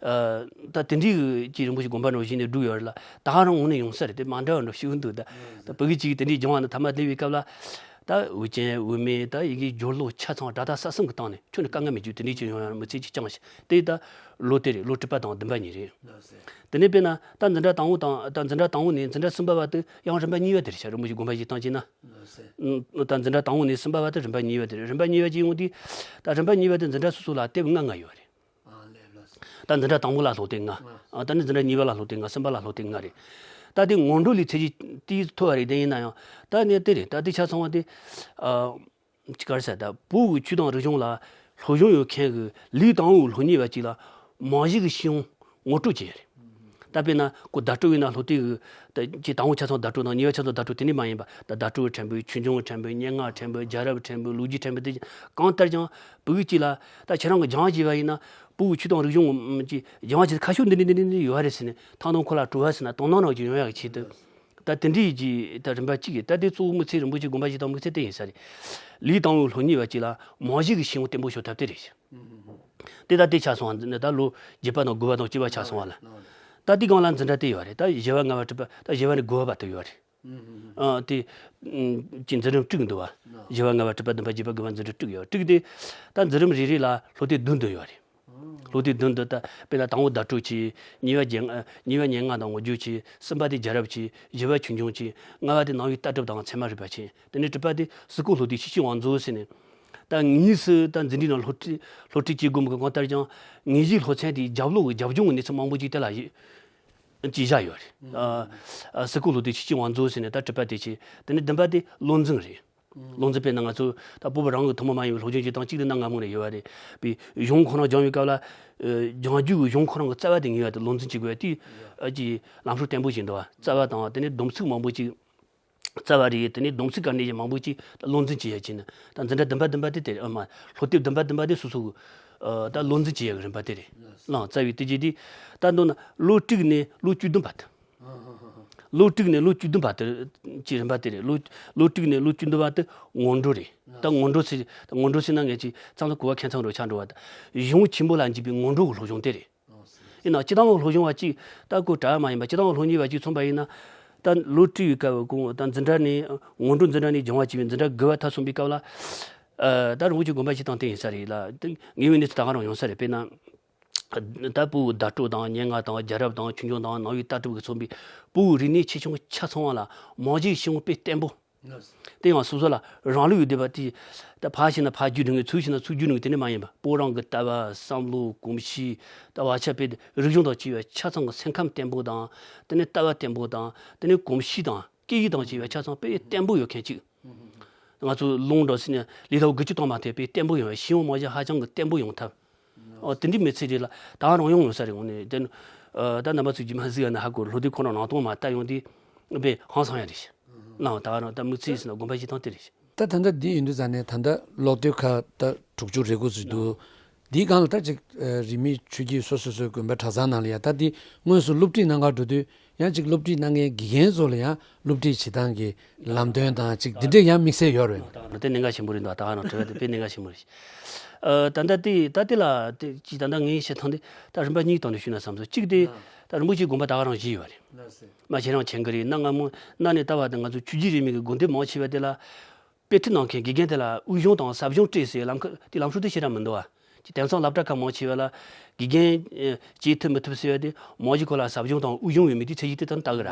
ཨ་ད་དེ་འདྲའི་གི་ཅིག་རིན་པོ་ཆེ་དགོན་པ་ནང་བཞིན་ནས་བསྒྲུགས་ཡོད་རེད་ལ། ད་ག་རང་ངོས་ནས་ཡོང་ས་རེད། དེ་མ་འདྲ་བ་འདྲ་ཞིག་འདུག་ད་ད་བོད་ཡིག་ཅིག་དེ་འདྲའི་སྦྱང་བ་ནི་ཐ་མ་སླེབས་པའི་སྐབས་ལ་ད་འོད་ཅན་དབུ་མེད་ད་ཡི་གེ་སྦྱོར་ཀློག་ཆ་ཚང་སྒྲ་དག་ས་གསུམ་གྱི་སྟེང་ནས་ཁྱོན་ནས་དཀའ་ངལ་མེད་རྒྱུ་དེ་འདྲའི་ཅིག་ཡོང་ཡ་མི་ཚེ་ཅིག་བསྐྱངས་ཤིང་དེ་ད་ལོ་དེ་རེད། ལོ་དྲུག་པ་དང་བདུན་པ་གཉིས་རེད། དེ་ནས་དཔེར་ན་ད་འཛིན་གྲྭ་དང་པོ་དང་ད་འཛིན་གྲྭ་དང་པོ་ནས་འཛིན་གྲྭ་གསུམ་པ་བར་དུ་ཡང་རིམ་པ་གཉིས་པ་དེ་རེད་ཤག་རིན་པོ་ཆེ་དགོན་པ་བཞེངས་སྟངས་བྱས་ན། ད་འཛིན་གྲྭ་དང་པོ་ནས་གསུམ་པ་བར་དུ་རིམ་པ་གཉིས་པ་དེ་རེད། རིམ་པ་གཉིས་པ་ཅིག་ཡོང་དུས་ད་རིམ་པ་གཉིས་པ་དེ་འཛིན་གྲྭ་སོ་སོ་ལ་དེབ་ལྔ་ལྔ་ཡོད་རེད། ཨ་ལས་ལགས་སོ། ད་འཛིན་གྲྭ་དང་པོ་ལ་སློབ་དེབ་ལྔ། ལྔ། ཨ་ད་ནི་འཛིན་གྲྭ་གཉིས་པ་ལ་སློབ་དེབ་ལྔ། གསུམ་པ་ལ་སློབ་དེབ་ལྔ་རེད། ད་དེ་སྔོན་འགྲོ་ལས་ཚད་གཞི་ཏོག་ཙམ་མཐོ་བ་རེད། དེ་ཡིན་ན་ཡང་ད་ནི་དེ་རེད། ད་དེ་ཆ་ཚང་བ་དེ་ཨ་ཅི་ག་རེ་ཟེར། ད་བོད་ཀྱི་ཆོས་དང་རིག་གཞུང་ལ་སློབ་སྦྱོང་ཡོད་མཁན་གྱི་ལས་དང་པོའི་སློབ་གཉེར་བ་ཅིག་ལ་རྨང་གཞི་གི་ཤེས་ཡོན་ངོ་སྤྲོད་བྱེད་ཡ་རེད། ད་དཔེར་ན་ཁོ་བརྡ་སྤྲོད་ཡིན་ན་སློབ་དེབ་ཀྱི་ད་ཅིག་དང་པོ་ཆ་ཚང་བརྡ་སྤྲོད་དང་གཉིས་པ་ཆ་ཚང་བརྡ་སྤྲོད་དེ་འདྲ་མ་ཡིན་པ། ད་བརྡ་སྤྲོད་ཕྲན་བུ། ཆོས་འབྱུང་ཕྲན་བུ། སྙན་ངག་ཕྲན་བུ། རྒྱལ་རབས་ཕྲན་བུ། ལོ་རྒྱུས་ཕྲན་བུ། དེ་གང་ལྟར་ཀྱང་བོད་ཡིག་ཅིག་ལ་ད་ཁྱེད་རང་གིས་སྦྱང་བྱས་པ་ཡིན་ན་བོད་ཀྱི་ཆོས་དང་རིག་གཞུང་གི་སྦྱང་བྱ་ཁ་ཕྱོགས་འདི་འདྲ་འདི་འདྲ་འདི་ཡོད་རེད་ཟེར་ནས་ཐང་ཐང་ཁོ་ལ་སྤྲོ་བ་ཟེར་ན་དོ་སྣང་རང་ཅིག་ཡོང་ཡག་གི་ཆེད་དུ། ད་དེ་འདྲའི་ཅིག་ད་རིམ་པ་གཅིག་གི་ད་དེ་གཙོ་བོ་དམིགས་ཚད་རིན་པོ་ཆེ་དགོངས་པ་བཞེས་སྟངས་དམིགས་ཚད་དེ་ཡིན་ས་རེད། ལས་དང་པོའི་སློབ་གཉེར་བ་གཅིག་ལ་རྨང་གཞི་གི་ཤེས་ཡོན་བརྟན་པོ་ཤོར་ཐབས་དེ་རེད། དེ་ད་དེ་ཆ་སོང་བ་ནི་ད་ལོ་བརྒྱད་པ་དང་དགུ་པ་དང་བཅུ་པ་ཆ་སོང་བ་ལ། ད་དེ་སྒང་ལ་འཛིན་གྲྭ་དེ་ཡོད་རེད། ད་བཞི་པ་ལྔ་པ་དྲུག་པ་ད་བཞི་པ་ནས་དགུ་པ་བར་དུ་ཡོད་རེད། ཨ་དེ་ཅི་འཛིན་རིམ་དྲུག་འདུག་བ། བཞི་པ་ལྔ་པ་དྲུག་པ་བདུན་པ་བརྒྱད་པ་དགུ་པ་འཛིན་རིམ་དྲུག་ཡོད། དྲུག་དེ་ད་འཛིན་རིམ་རེ་རེ་ལ་སློབ་དེབ་བདུན་བདུན་ཡོད་རེད། སློབ་དེབ་བདུན་དུ་ད་དཔེར་ན་དང་པོ་བརྡ་སྤྲོད་བྱས། གཉིས་པ་རྒྱན་ཨ་གཉིས་པ་སྙན་ངག་དང་ངོ་སྦྱོར་བྱས། གསུམ་པ་དེ་རྒྱལ་རབས་བྱས། བཞི་པ་ཆོས་འབྱུང་བྱས། ལྔ་པ་དེ་ནང་པའི་ལྟ་གྲུབ་དང་ཚད་མ་རིག་པ་བྱས། དེ་ནས་དྲུག་པ་དེ་སི་ཀོ་སློབ་དེབ་ཆོས་སྤྱི་དབང་མཛོད་ཟེར་ནས། ད་ངེས་སུ་ད་འཛིན་གྲྭའི་ནང་སློབ་ཁྲིད་སློབ་ཁྲིད་བྱེད་དགོས་མི་གི་གང་ལྟར་ཀྱང་ངེས་གཞིའི་སློབ་ཚན་དེའི་རྒྱབ་ལོགས་ཀྱི་རྒྱབ་ལྗོངས་ཀྱི་གནས་ཚུལ་མང་པོ་ཅིག་དེ་ལ་ཡི་ཅིག་བཞག་ཡོད་རེད། ཨ་ཨ་སི་ཀོ་སློབ་དེབ་ཆོས་སྤྱི་དབང་མཛོད་ཟེར་ནས་ད་དྲུག་པ་དེ་བྱས། དེ་ནས་བདུན་པ་དེ་བློ་འཛིན་རེད། བློ་འཛིན་དཔེར་ན་ང་ཚོ་ད་སྤོ་བོ་རང་གི་ཐུན་མོང་མ་ཡིན་པའི་སློབ་སྦྱོང་བྱེད་སྟངས་གཅིག་དེ་གནའ་སྔ་མོ་ནས་ཡོད་པ་རེད། པའི་གཞུང་ཁོ་རང་སྦྱང་བའི་སྐབས་ལ་ཨ་སྦྱང་རྒྱུ་གི་གཞུང་ཁོ་རང་གི་རྩ་བ་དེ་ངེས་པ་དེ་བློ་འཛིན་བྱེད་དགོས་པ་དེ་ཨ་ཅིག་ལམ་སྲོལ་བརྟན་པོ་ཞིག་འདུག་བ། རྩ་བ་དང་དེ་ནས་སྡོམ་ཚིག་མང་པོ་ཅིག་རྩ་བ་རེད། དེ་ནས་སྡོམ་ཚིག་ག་ནས་ཀྱང་མང་པོ་ཅིག་ད་བློ་འཛིན་བྱེད་ཡ་བྱས་ན། ད་འཛིན་གྲྭ་བདུན་པ་བདུན་པ་དེ་དེ་རེད། ཨ་མ་སློབ་དེབ་བདུན་པ་བདུན་པ་དེ་སོ་སོ་གི་ཨ་ད་བློ་འཛིན་བྱེད་ཡ་གི་རིམ་པ་དེ་རེད། ལགས། རྩ་བའི་དེ་རྗེས་དེ་ད་མདོར་ན་ལོ་དྲུག་ནས་ལོ་བཅུ་བདུན་བར་དུ། ལོ་དྲུག་ནས་ལོ་བཅུ་བདུན་བར་དུ་གྱི་རིམ་པ་དེ་རེད། ལོ་ལོ་དྲུག་ནས་ལོ་བཅུ་བདུན་བར་དུ་སྔོན་འགྲོ་རེད། ད་སྔོན་འགྲོ་ཟེར་ད་སྔོན་འགྲོ་ཟེར་ན་ངས་ཅིག་ཙམ་ལ་གོ་བ་ཁྱད་མཚར་རུ་ཆགས་འགྲོ་བ། ད་གཞུང་ཆེན་པོ་ལ་འཇུག་པའི་སྔོན་འགྲོ་གི་སློབ་སྦྱོང་དེ་རེད། ཡིན་ནའང་སྤྱི་བཏང་གི་སློབ་སྦྱོང་བ་གཅིག་ད་ཁོ་གྲྭ་བ་མ་ཡིན་པ་སྤྱི་བཏང་གི་སློབ་གཉེར་བ་གཅིག་མཚོན་པ་ཡིན་ན། ད་ལོ་དྲུག་ཡི་སྐབས་གོང་ད་འཛིན་གྲྭ་ནས་སྔོན་འགྲོ་འཛིན་གྲྭ་ནས་སྦྱང་བ་བྱས་པའི་འཛིན་གྲྭ་དགུ་པ་མཐར་སོན་པའི་སྐབས་ལ། ཨ་ད་རིན་པོ་ཆེ་དགོངས་པ་བཞེས་སྟངས་དེ་ཡིན་ས་རེད་ལ། དེ་ངེས་པའི་གནས་ཚུལ་ད་ག་རང་ཡོང་ས་རེད། དཔེར་ན། ད་སྤོ་བོའི་བརྡ་སྤྲོད་དང་སྙན་ངག་དང་རྒྱལ་རབས་དང་ཆོས་འབྱུང་དང་ནང་པའི་ལྟ་གྲུབ་ཀྱིས་མཚོན་པའི་སྤོ་བོའི་རིག་གནས་ཆེ་ཆུང་ཆ་ཚང་བ་ལ་རྨང་གཞི་ཆེན་པོ་དཔེ་བརྟན་པོ། དེ་ཡང་སོ་སོ་ལ་རང་ལུགས་ཡོད་བསྡད་པ་དེ། ད་ཕར་བྱས་ན་ཕར་རྒྱུད་འགྲིག་གི། ཚུར་བྱས་ན་ཚུར་རྒྱུད་འགྲིག་གི། དེ་འདྲ་མ་ཡིན་པ། སྤོ་བོ་རང་གི་ལྟ་བ་བསམ་བློ་གོམས་གཤིས། ད་བག་ཆགས་དཔེ་རིག་གཞུང་དང་བཅས་པའི་ཆ་ཚང་གི་སེམས་ཁམས་བརྟན་པོ་དང་། དེ་ནས་ལྟ་བ་བརྟན་པོ་དང་། དེ་ནས་གོམས་གཤིས་དང་སྐད་ཡིག་དང་བཅས་པའི་ཆ་ཚང་དཔེ་བརྟན་པོ་ཡོད་མཁན་གཅིག་ང་ཚོ་ལུང་འདྲ་ཟེར་ནས་ལས་སླ་པོ་དགུ་བཅུ་གཏོང་མ་ཐེབས་པའི་བརྟན་པོ་ཡོང་བའི་ཤེས་ཡོན་རྨང་གཞི་ཧ་ཅང་གི་བརྟན་པོ་ཡོང་ཐབས། ཨོ་དེ་འདྲའི་མི་ཚེ་རེད་ལ་ད་རང་ཡོང་ཡོང་ས་རེད། འོ་ནས་དེ་ནི་ཨ་ད་རྣམ་པ་ཚོས་རྗེས་མ་གཟིགས་ཡ་ན་ཧ་གོ། སློབ་དེབ་ཁོ་རང་ནང་དོན་མ་ལྟ་ཡོང་དུས་དཔེ་ཧང་སང་ཡ་རེད། ལའང་ད་རང་ད་དམིགས་བསལ་ཟེར་ན་དགོངས་པ་བཞེས་སྟངས་དེ་རེད། ད་ད་ལྟ་འདི་ཡིན་དུས་ཙང་ནས་ད་ལྟ་ཀློག་དེབ་ཁག་ད་དྲུག་ཅུ་རེ་དགུ་ཙམ་འདུག་འདིའི་སྒང་ལ་ད་ཅིག་ཨ་རིས་མེད་ཆོས་བརྒྱུད་སོ་སོ་སོའི་དགོན་པ་གྲྭ་ཚང་ནང་ལ་ཡ་ད་འདི་དངོས་སུ་སློབ་ཁྲིད་གནང་གར་འགྲོ་དུས། ཡང་ཅིག་སློབ་ཁྲིད་གནང་མཁན་དགེ་རྒན་ཚོ་ལ་ཡང་སློབ་ཁྲིད་བྱེད་སྟངས་ཀྱི་ལམ་སྟོན་དང་ཅིག་འདི་འདྲས་ཡང་དམིགས་བསལ་ཡོད་རེད། ད་དེ་གནད་འགག་ཆེན་པོ་རེད་འདུག་ད་ག་རང་དྲི་བ་དེ་དཔེ་གནད་འགག་ཆེན་པོ་རེད། ཨ་ད་ལྟ་དེ་ད་དེ་ལ་དེ་ཅིག་ད་ལྟ་ངས་བཤད་སྟངས་དེ་ད་རིམ་པ་གཉིས་སྟེང་དུ་ཞུས་ན་བསམ་སོང་། གཅིག་དེ་ད་རིན་པོ་ཆེའི་དགོངས་པ་ད་ག་རང་བཞེས་ཡོད་རེད། མ་ཁྱེད་རང་མཁྱེན་གི་རེད། གནའ་སྔ་མོ་གནའ་ནས་ད་བར་དུ་ང་ཚོ་ཆོས་བརྒྱུད་རིས་མེད་ཀྱི་དགོན་སྡེ་མང་ཆེ་བ་དེ་ལ། དཔེ་ཁྲིད་གནང་མཁན་དགེ་རྒན་དེ་ལ་དབུས་གཞུང་དང་ཟབ་གཞུང་སྤྲད་ཟེར་ལམ་ཁ་དེ་ལམ་སྲོལ་དེ་ཞེ་དྲག་མི་འདུག་བ། ཅིག་དེང་སང་སློབ་གྲྭ་ཁག་མང་ཆེ་བ་ལ་དགེ་རྒན་ཨེ་བྱེད་ཐུབ་མི་ཐུབ་ཟེར་བ་དེ་མང་ཆེ་ཁོ་ལ་ཟབ་གཞུང་དང་དབུས་གཞུང་ཡོད་མེད་དེ་ཚད་གཞི་དེ་ལྟར་ལྟ་གི་ར།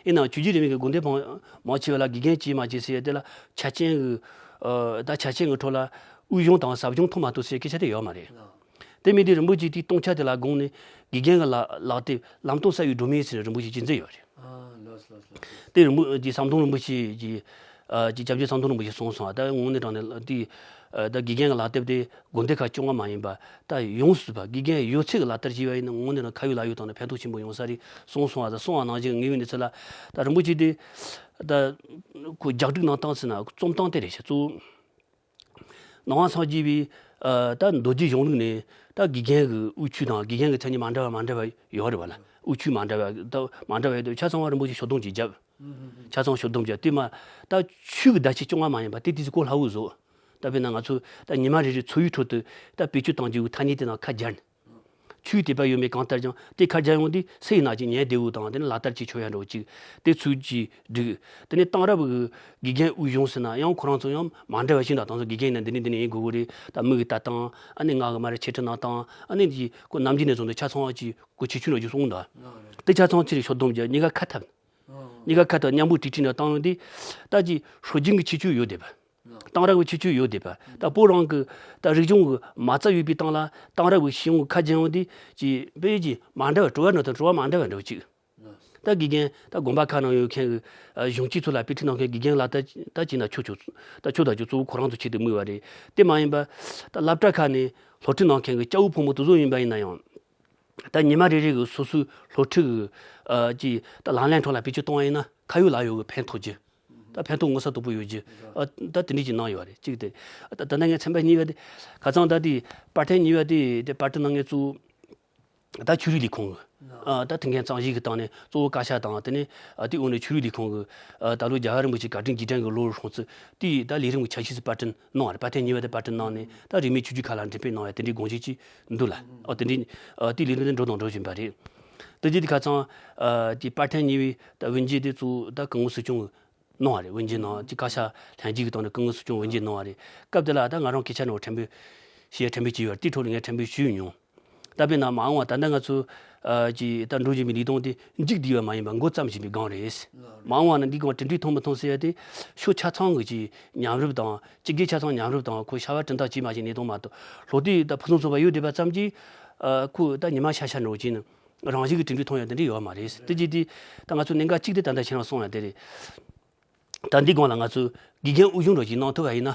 ཡིན་ནའང་ཆོས་བརྒྱུད་རིས་མེད་ཀྱི་དགོན་སྡེ་མང་མང་ཆེ་བ་ལ་དགེ་རྒན་བྱེད་མ་བྱེད་ཟེར་བ་དེ་ལ་ཆ་རྐྱེན་གི་ཨ་ད་ཆ་རྐྱེན་གི་ཁྲོད་ལ་དབུས་གཞུང་དང་ཟབ་གཞུང་ཐོན་མ་ཐུབ་ཟེར་སྐད་ཆ་དེ་ཡོད་མ་རེད། དེ་མིན་དེ་རིན་པོ་ཆེ་དེའི་སྟོང་ཆ་དེ་ལ་དགོངས་ནས་དགེ་རྒན་གྱི་ལག་ལག་དེབ་ལམ་སྟོན་གསར་བའི་སྒྲོན་མེ་ཟེར་ནས་རིན་པོ་ཆེ་གཅིག་མཛད་ཡོད་རེད། ཨ་ལགས་སོ་ལགས་སོ་ལགས་སོ། དེ་རིན་པོ་ཆེ་ཟམ་གདོང་རིན་པོ་ཆེ་གྱི་ཨ་ཀྱི་སྐྱབས་རྗེ་ཟམ་གདོང་རིན་པོ་ཆེ་གསུངས་སོང་། ཨ་ད་དངོས་གནས་དྲང་གནས་དེ་ཨ་ད་དགེ་རྒན་གྱི་ལག་དེབ་དེ་དགོན་སྡེ་ཁག་བཅོ་ལྔ་མ་ཡིན་པ་ད་ཡོངས་སུ་པ་དགེ་རྒན་ཡོད་ཚད་ཀྱི་ལག་བསྟར་བྱས་པ་ཡིན་ན་དངོས་གནས་དྲང་ཁ་ཡོད་ལག་ཡོད་བཏང་ནས་ཕན་ཐོགས་ཆེན་པོ་ཡོང་ས་རེད་གསུངས་སོང་། ཨ་ད་གསུངས་པ་ནང་བཞིན་ངེས་པའི་གནས་ཚུལ་ལ་ད་རིན་པོ་ཆེ་དེ་ད་ཁོ་ལྗགས་སྒྲིག་གནང་སྟངས་ཟེར་ན་རྩོམ་སྟངས་དེ་རེད་ཤག་གཙོ་བོ། ནང་པ་སངས་རྒྱས་པའི་ཨ་ད་མདོ་རྒྱུད་གཞུང་ལུགས་ནས་ད་དགེ་རྒན་གྱི་དབུ་ཁྱུད་དང་དགེ་རྒན་གྱི་མཚན་ཉིད་མ་འདྲ་བ་མ་འདྲ་བ་ཡོད་རེད་བ་ལ། དབུ་ཁྱུད་མ་འདྲ་བ་ད་མ་འདྲ་བ་ཡོད་དུས་ཆ་ཚང་བ་རིན་པོ་ཆེ་ཤོག་སྡོམ་ཅིག་བརྒྱབ། ཆ་ཚང་ཤོག་སྡོམ་བརྒྱབ་དུས་མ་ད་ཆོས་ཀྱི་བརྡ་ཆད་བཅོ་ལྔ་མ་ཡིན་པ་དེ་དུས་སུ་གོ་སླ་བོ་བཟོ། ད་དཔེར་ན་ང་ཚོ་ད་ཉི་མ་རེ་རེ་འཚོ་བའི་ཁྲོད་དུ་ད་བེད་སྤྱོད་གཏང་རྒྱུའི་ཐ་སྙད་དེ་ནང་ཁ་སྦྱར་ནས། ཆོས་དད་པ་ཡོད་མེད་གང་ལྟར་ཀྱང་དེ་ཁ་སྦྱར་ཡོང་དུས་སུ་ཡིན་ན་ཅིག་ཉན་བདེ་བོ་དང་དེ་ནི་ལག་བསྟར་བྱེད་ཆོག་ཡ་འདྲ་བོ་ཅིག་དེ་ཚུལ་གྱིས་བསྒྲིགས། དེ་ནས་གཏང་རག་གི་དགེ་རྒན་དབུས་གཞུང་ཟེར་ན་ཡང་ཁོ་རང་ཚོ་ཡང་མ་འདྲ་བ་ཞིག་འདྲ། དང་ཚོ་དགེ་རྒན་ཡིན་ན་འདི་ནས་འདི་ནས་ཡིན་དགོས་གི་རེད། ད་མིག་གིས་ལྟ་སྟངས་ཨ་ནི་ངག་གིས་མར་འཆད་ཁྲིད་གནང་སྟངས་ཨ་ནི་འདི་ཁོ་ནམ་རྒྱུན་ནས་བཟུང་སྟེ་ཆ་ཚང་བ་ཅིག་ཁོ་ཁྱད་ཆོས་འདྲ་ཅིག་གསུངས་འདུག་དེ་ཆ་ཚང་ཕྱིར་ཤོག་སྡོམ་བརྒྱབ། གཉིས་ཀ་ཁ་འཐབ། གཉིས་ཀ་ཁ་འཐབ་མཉམ་པོ་གྲོས་ཁྲིད་ནང་བཏང་ཡོང་དུས་ད་ཅིག་སྲོལ་རྒྱུན་གྱི་ཁྱད་ཆོས་ཡོད་བསྡད་པ། གཏང་རག་གི་ཁྱད་ཆོས་ཡོད་བསྡད་པ། ད་སྤོ་རང་གི་ད་རིག་གཞུང་གི་མ་རྩ་ཡོད་པའི་སྟེང་ལ་གཏང་རག་གི་ཤེས་ཡོན་གྱི་ཁ་སྦྱར་ཡོང་དུས་ཅིག་དཔེ་ཅིག་མ་འདྲ་བ། བྲོ་བ་ནང་དང་བྲོ་བ་མ་འདྲ་བ་འདྲ་བོ་ཅིག་ད་དགེ་རྒན་ད་དགོན་པ་ཁག་ནང་ཡོད་མཁན་གྱི་ཨ་གཞུང་སྤྱི་ཚོ་ལ་དཔེ་ཁྲིད་གནང་མཁན་དགེ་རྒན་ལ་ད་ད་ཅིག་ན་ཆོག་ཆོག་ད་ཆོག་ད་ཆོག་གཙོ་བོ་ཁོ་རང་ཚོ་ཆེད་དུ་དམིགས་པ་རེད། དེ་མ་ཡིན་པ་ད་སློབ་གྲྭ་ཁག་ནས་སློབ་ཁྲིད་གནང་མཁན་གྱི་སྐྱ་བོ་ཕོ་མོ་དེ་ཚོ་ཡིན་པ་ཡིན་ན་ཡང་། ད་ཉི་མ་རེ་རེ་གི་སོ་སོའི་སློབ་ཁྲིད་ཀྱི་ཨ་ཀྱི་ད་ལག་ལེན་ཐོག་ལ་བེད་སྤྱོད་གཏོང་བ་ཡིན་ན་ཁ་ཡོད་ལག་ཡོད་ཀྱི་ཕན་ཐོགས་རྒྱུ། ད་ཕན་ཐོགས་མངོན་གསལ་དོད་པོ་ཡོད་རྒྱུ། ཨ་ད་དེ་འདྲས་ཀྱི་གནང་ཡོད་རེད། གཅིག་དེ། ཨ་ད་ད་ནངས་ཚན་པ་གཉིས་པ་དེ་ཁ་སང་ད་དེ་པར་ཐེངས་གཉིས་པ་དེ་དེ་པར་སྐྲུན་གནང་མཁན་གཙོ་བོ་ད་ཆོས་རིག་ལས་ཁུངས་ཀྱི་ཨ་ད་ཐུགས་འགན་གཙང་བཞེས་ཀྱི་སྟེང་ནས་གཙོ་བོ་བཀའ་ཤག་དང་དེ་ནས་ཨ་དེ་འོག་ནས་ཆོས་རིག་ལས་ཁུངས་ཀྱི་ཨ་ད་ལོ་རྒྱལ་བ་རིན་པོ་ཆེ་བཀའ་དྲིན་རྗེས་དྲན་གྱི་ལོ་རུ་སྲུང་བརྩི་དེ་ད་ལས་རིམ་གྱི་ཆ་ཤས་སུ་པར་སྐྲུན་གནང་བ་རེད། པར་ཐེངས་གཉིས་པ་དེ་པར་སྐྲུན་གནང་ནས་ད་རིས་མེད་ཆོས་བརྒྱུད་ཁག་ལ་འགྲེམས་སྤེལ་གནང་བའི་དེ་འདྲའི་དགོངས་བཞེས་ཅིག་འདུག་ལ། ཨོ་དེ་འདྲའི་ཨ་དེ་ལས་རིམ་དེ་འགྲོ་དང་འགྲོ་བཞིན་པ་རེད། དེ་རྗེས་དེ་ཁ་སང་ཨ་ཀྱི་པར་ཐེངས་གཉིས་པའི་ད་དབུ་འབྱེད་དེ་གཙོ་བོ་ད་སྐུ་ངོ་སྲིད་སྐྱོང་གིས་གནང་བ་རེད། དབུ་འབྱེད་གནང་ཀྱི་བཀའ་ཤག་ལྷན་རྒྱས་ཀྱི་ཐོག་ནས་སྐུ་ངོ་སྲིད་སྐྱོང་དབུ་འབྱེད་གནང་བ་རེད། སྐབས་དེ་ལ་ད་ང་རང་སྐད་ཆ་ནང་ཕྲན་བུ་བཤད་ཕྲན་བུ་བྱས་ཡོད་རེད། དེའི་འཕྲོ་ལ་ངས་ཕྲན་བུ་ཞུས་མྱོང་། ད་དཔེར་ན་མ་འོངས་པ་ད་ལྟ་ང་ཚོ་ཨ་ཀྱི་ད་འགྲོ་བཞིན་པའི་ལས་དོན་དེ་མཇུག་བསྡུས་པ་མ་ཡིན་པར་འགོ་བརྩམས་བཞིན་པའི་སྒང་རེད། མ་འོངས་པ་ན་འདི་སྒང་གྲུབ་འབྲས་ཐོན་མི་ཐོན་ཟེར་ཡ་དེ་ཕྱོགས་ཆ་ཚང་གི་ཀྱི་མཉམ་རུབ་དང་སྤྱི་སྒེར་ཆ་ཚང་མཉམ་རུབ་དང་ཁོ་བྱ་བ་གྲུབ་མཐའ་གཅིག་མ་གཅིག་གནས་སྟངས་མ་གཏོགས་ལྷོ་སྟོད་ད་ཕུན་སུམ་ཚོགས་པ་ཡོད་བསྡད་པ་ཙམ་གྱིས་ཨ་ཁོ་ད་ཉི་མ་ཤར་ཤར་འགྲོ་གི་ནི་རང་བཞིན་གྱི་གྲུབ་འབྲས་ཐོན་ཡ་དེ་འདྲ་ཡོད་མ་རེད། དེ་རྗེས་དེ་ད་ང་ཚོ་གནད་འགག་གཅིག་དེ་ད་ལྟ་ཁྱེད་རང་གསུངས་ཡ་དེ་རེད། ད་འདི་སྒང་ལ་ང་ཚོས་དགེ་རྒན་དབུ་བཞུགས་འདྲ་ཅིག་གནང་ཐུབ་པ་ཡིན་ན།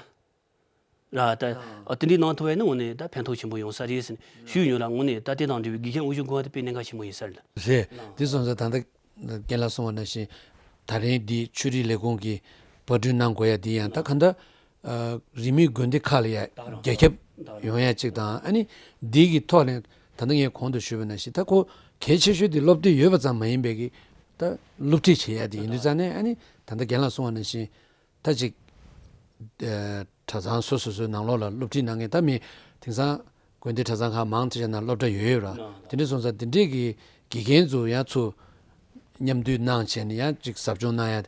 ར་ད་ཨ་དེ་འདྲའི་གནང་ཐུབ་པ་ཡིན་ན་དངོས་གནས་ད་ཕན་ཐོགས་ཆེན་པོ་ཡོང་ས་རེད་ཟེར་ནས་ཞུས་ཡོད་ལ། དངོས་གནས་ད་དེ་དང་འབྲེལ་བའི་དགེ་རྒན་དབུ་བཞུགས་དགོས་པ་དེ་དཔེ་གནད་འགག་ཆེན་པོ་ཡིན་ས་རེད། རེད། དེ་སོང་ཙང་ད་ལྟ་རྒན་ལགས་གསུངས་པ་ནང་བཞིན་ད་རིང་འདི་ཆོས་རིག་ལས་ཁུངས་ཀྱིས་པར་སྐྲུན་གནང་དགོས་ཡ་འདི་ཡང་ད་ག་འདྲ་ཨ་རིས་མེད་དགོན་སྡེ་ཁག་ལ་ཡ་རྒྱ་ཁྱབ་ཡོང་ཡ་གཅིག་དང་། ཨ་ནི་འདི་གི་ཐོག་ནས་ད་ལྟ་ངས་གོང་དུ་ཞུས་པ་ནང་བཞིན་ད་ཁོ་གལ་ཆེ་ཤོས་དེ་སློབ་དེབ་ཡོད་པ་ཙམ་མ་ཡིན་པའི་གི་ད་སློབ་ཁྲིད་བྱེད་ཡ་དེ་ཡིན་དུས་ཙང་ནས། ཨ་ནི་ད་ལྟ་རྒན་ལགས་གསུངས་པ་ནང་བཞིན་ད་ཅིག་ཨ་གྲྭ་ཚང་སོ་སོ་སོའི་ནང་ལོགས་ལ་སློབ་ཁྲིད་གནང་མཁན་ད་མི་དེང་སང་དགོན་སྡེ་གྲྭ་ཚང་ཁག་མང་ཆེ་ཤོས་ནང་སློབ་གྲྭ་ཡོད་ཡོད་ར། དེ་འདྲ་སོང་ཙང་དེ་འདྲས་ཀྱི་དགེ་རྒན་ཚོ་ཡང་ཚུར་མཉམ་འདུས་གནང་བྱས་ནས་ཡང་ཅིག་ཟབ་སྦྱོང་གནང་ཡ་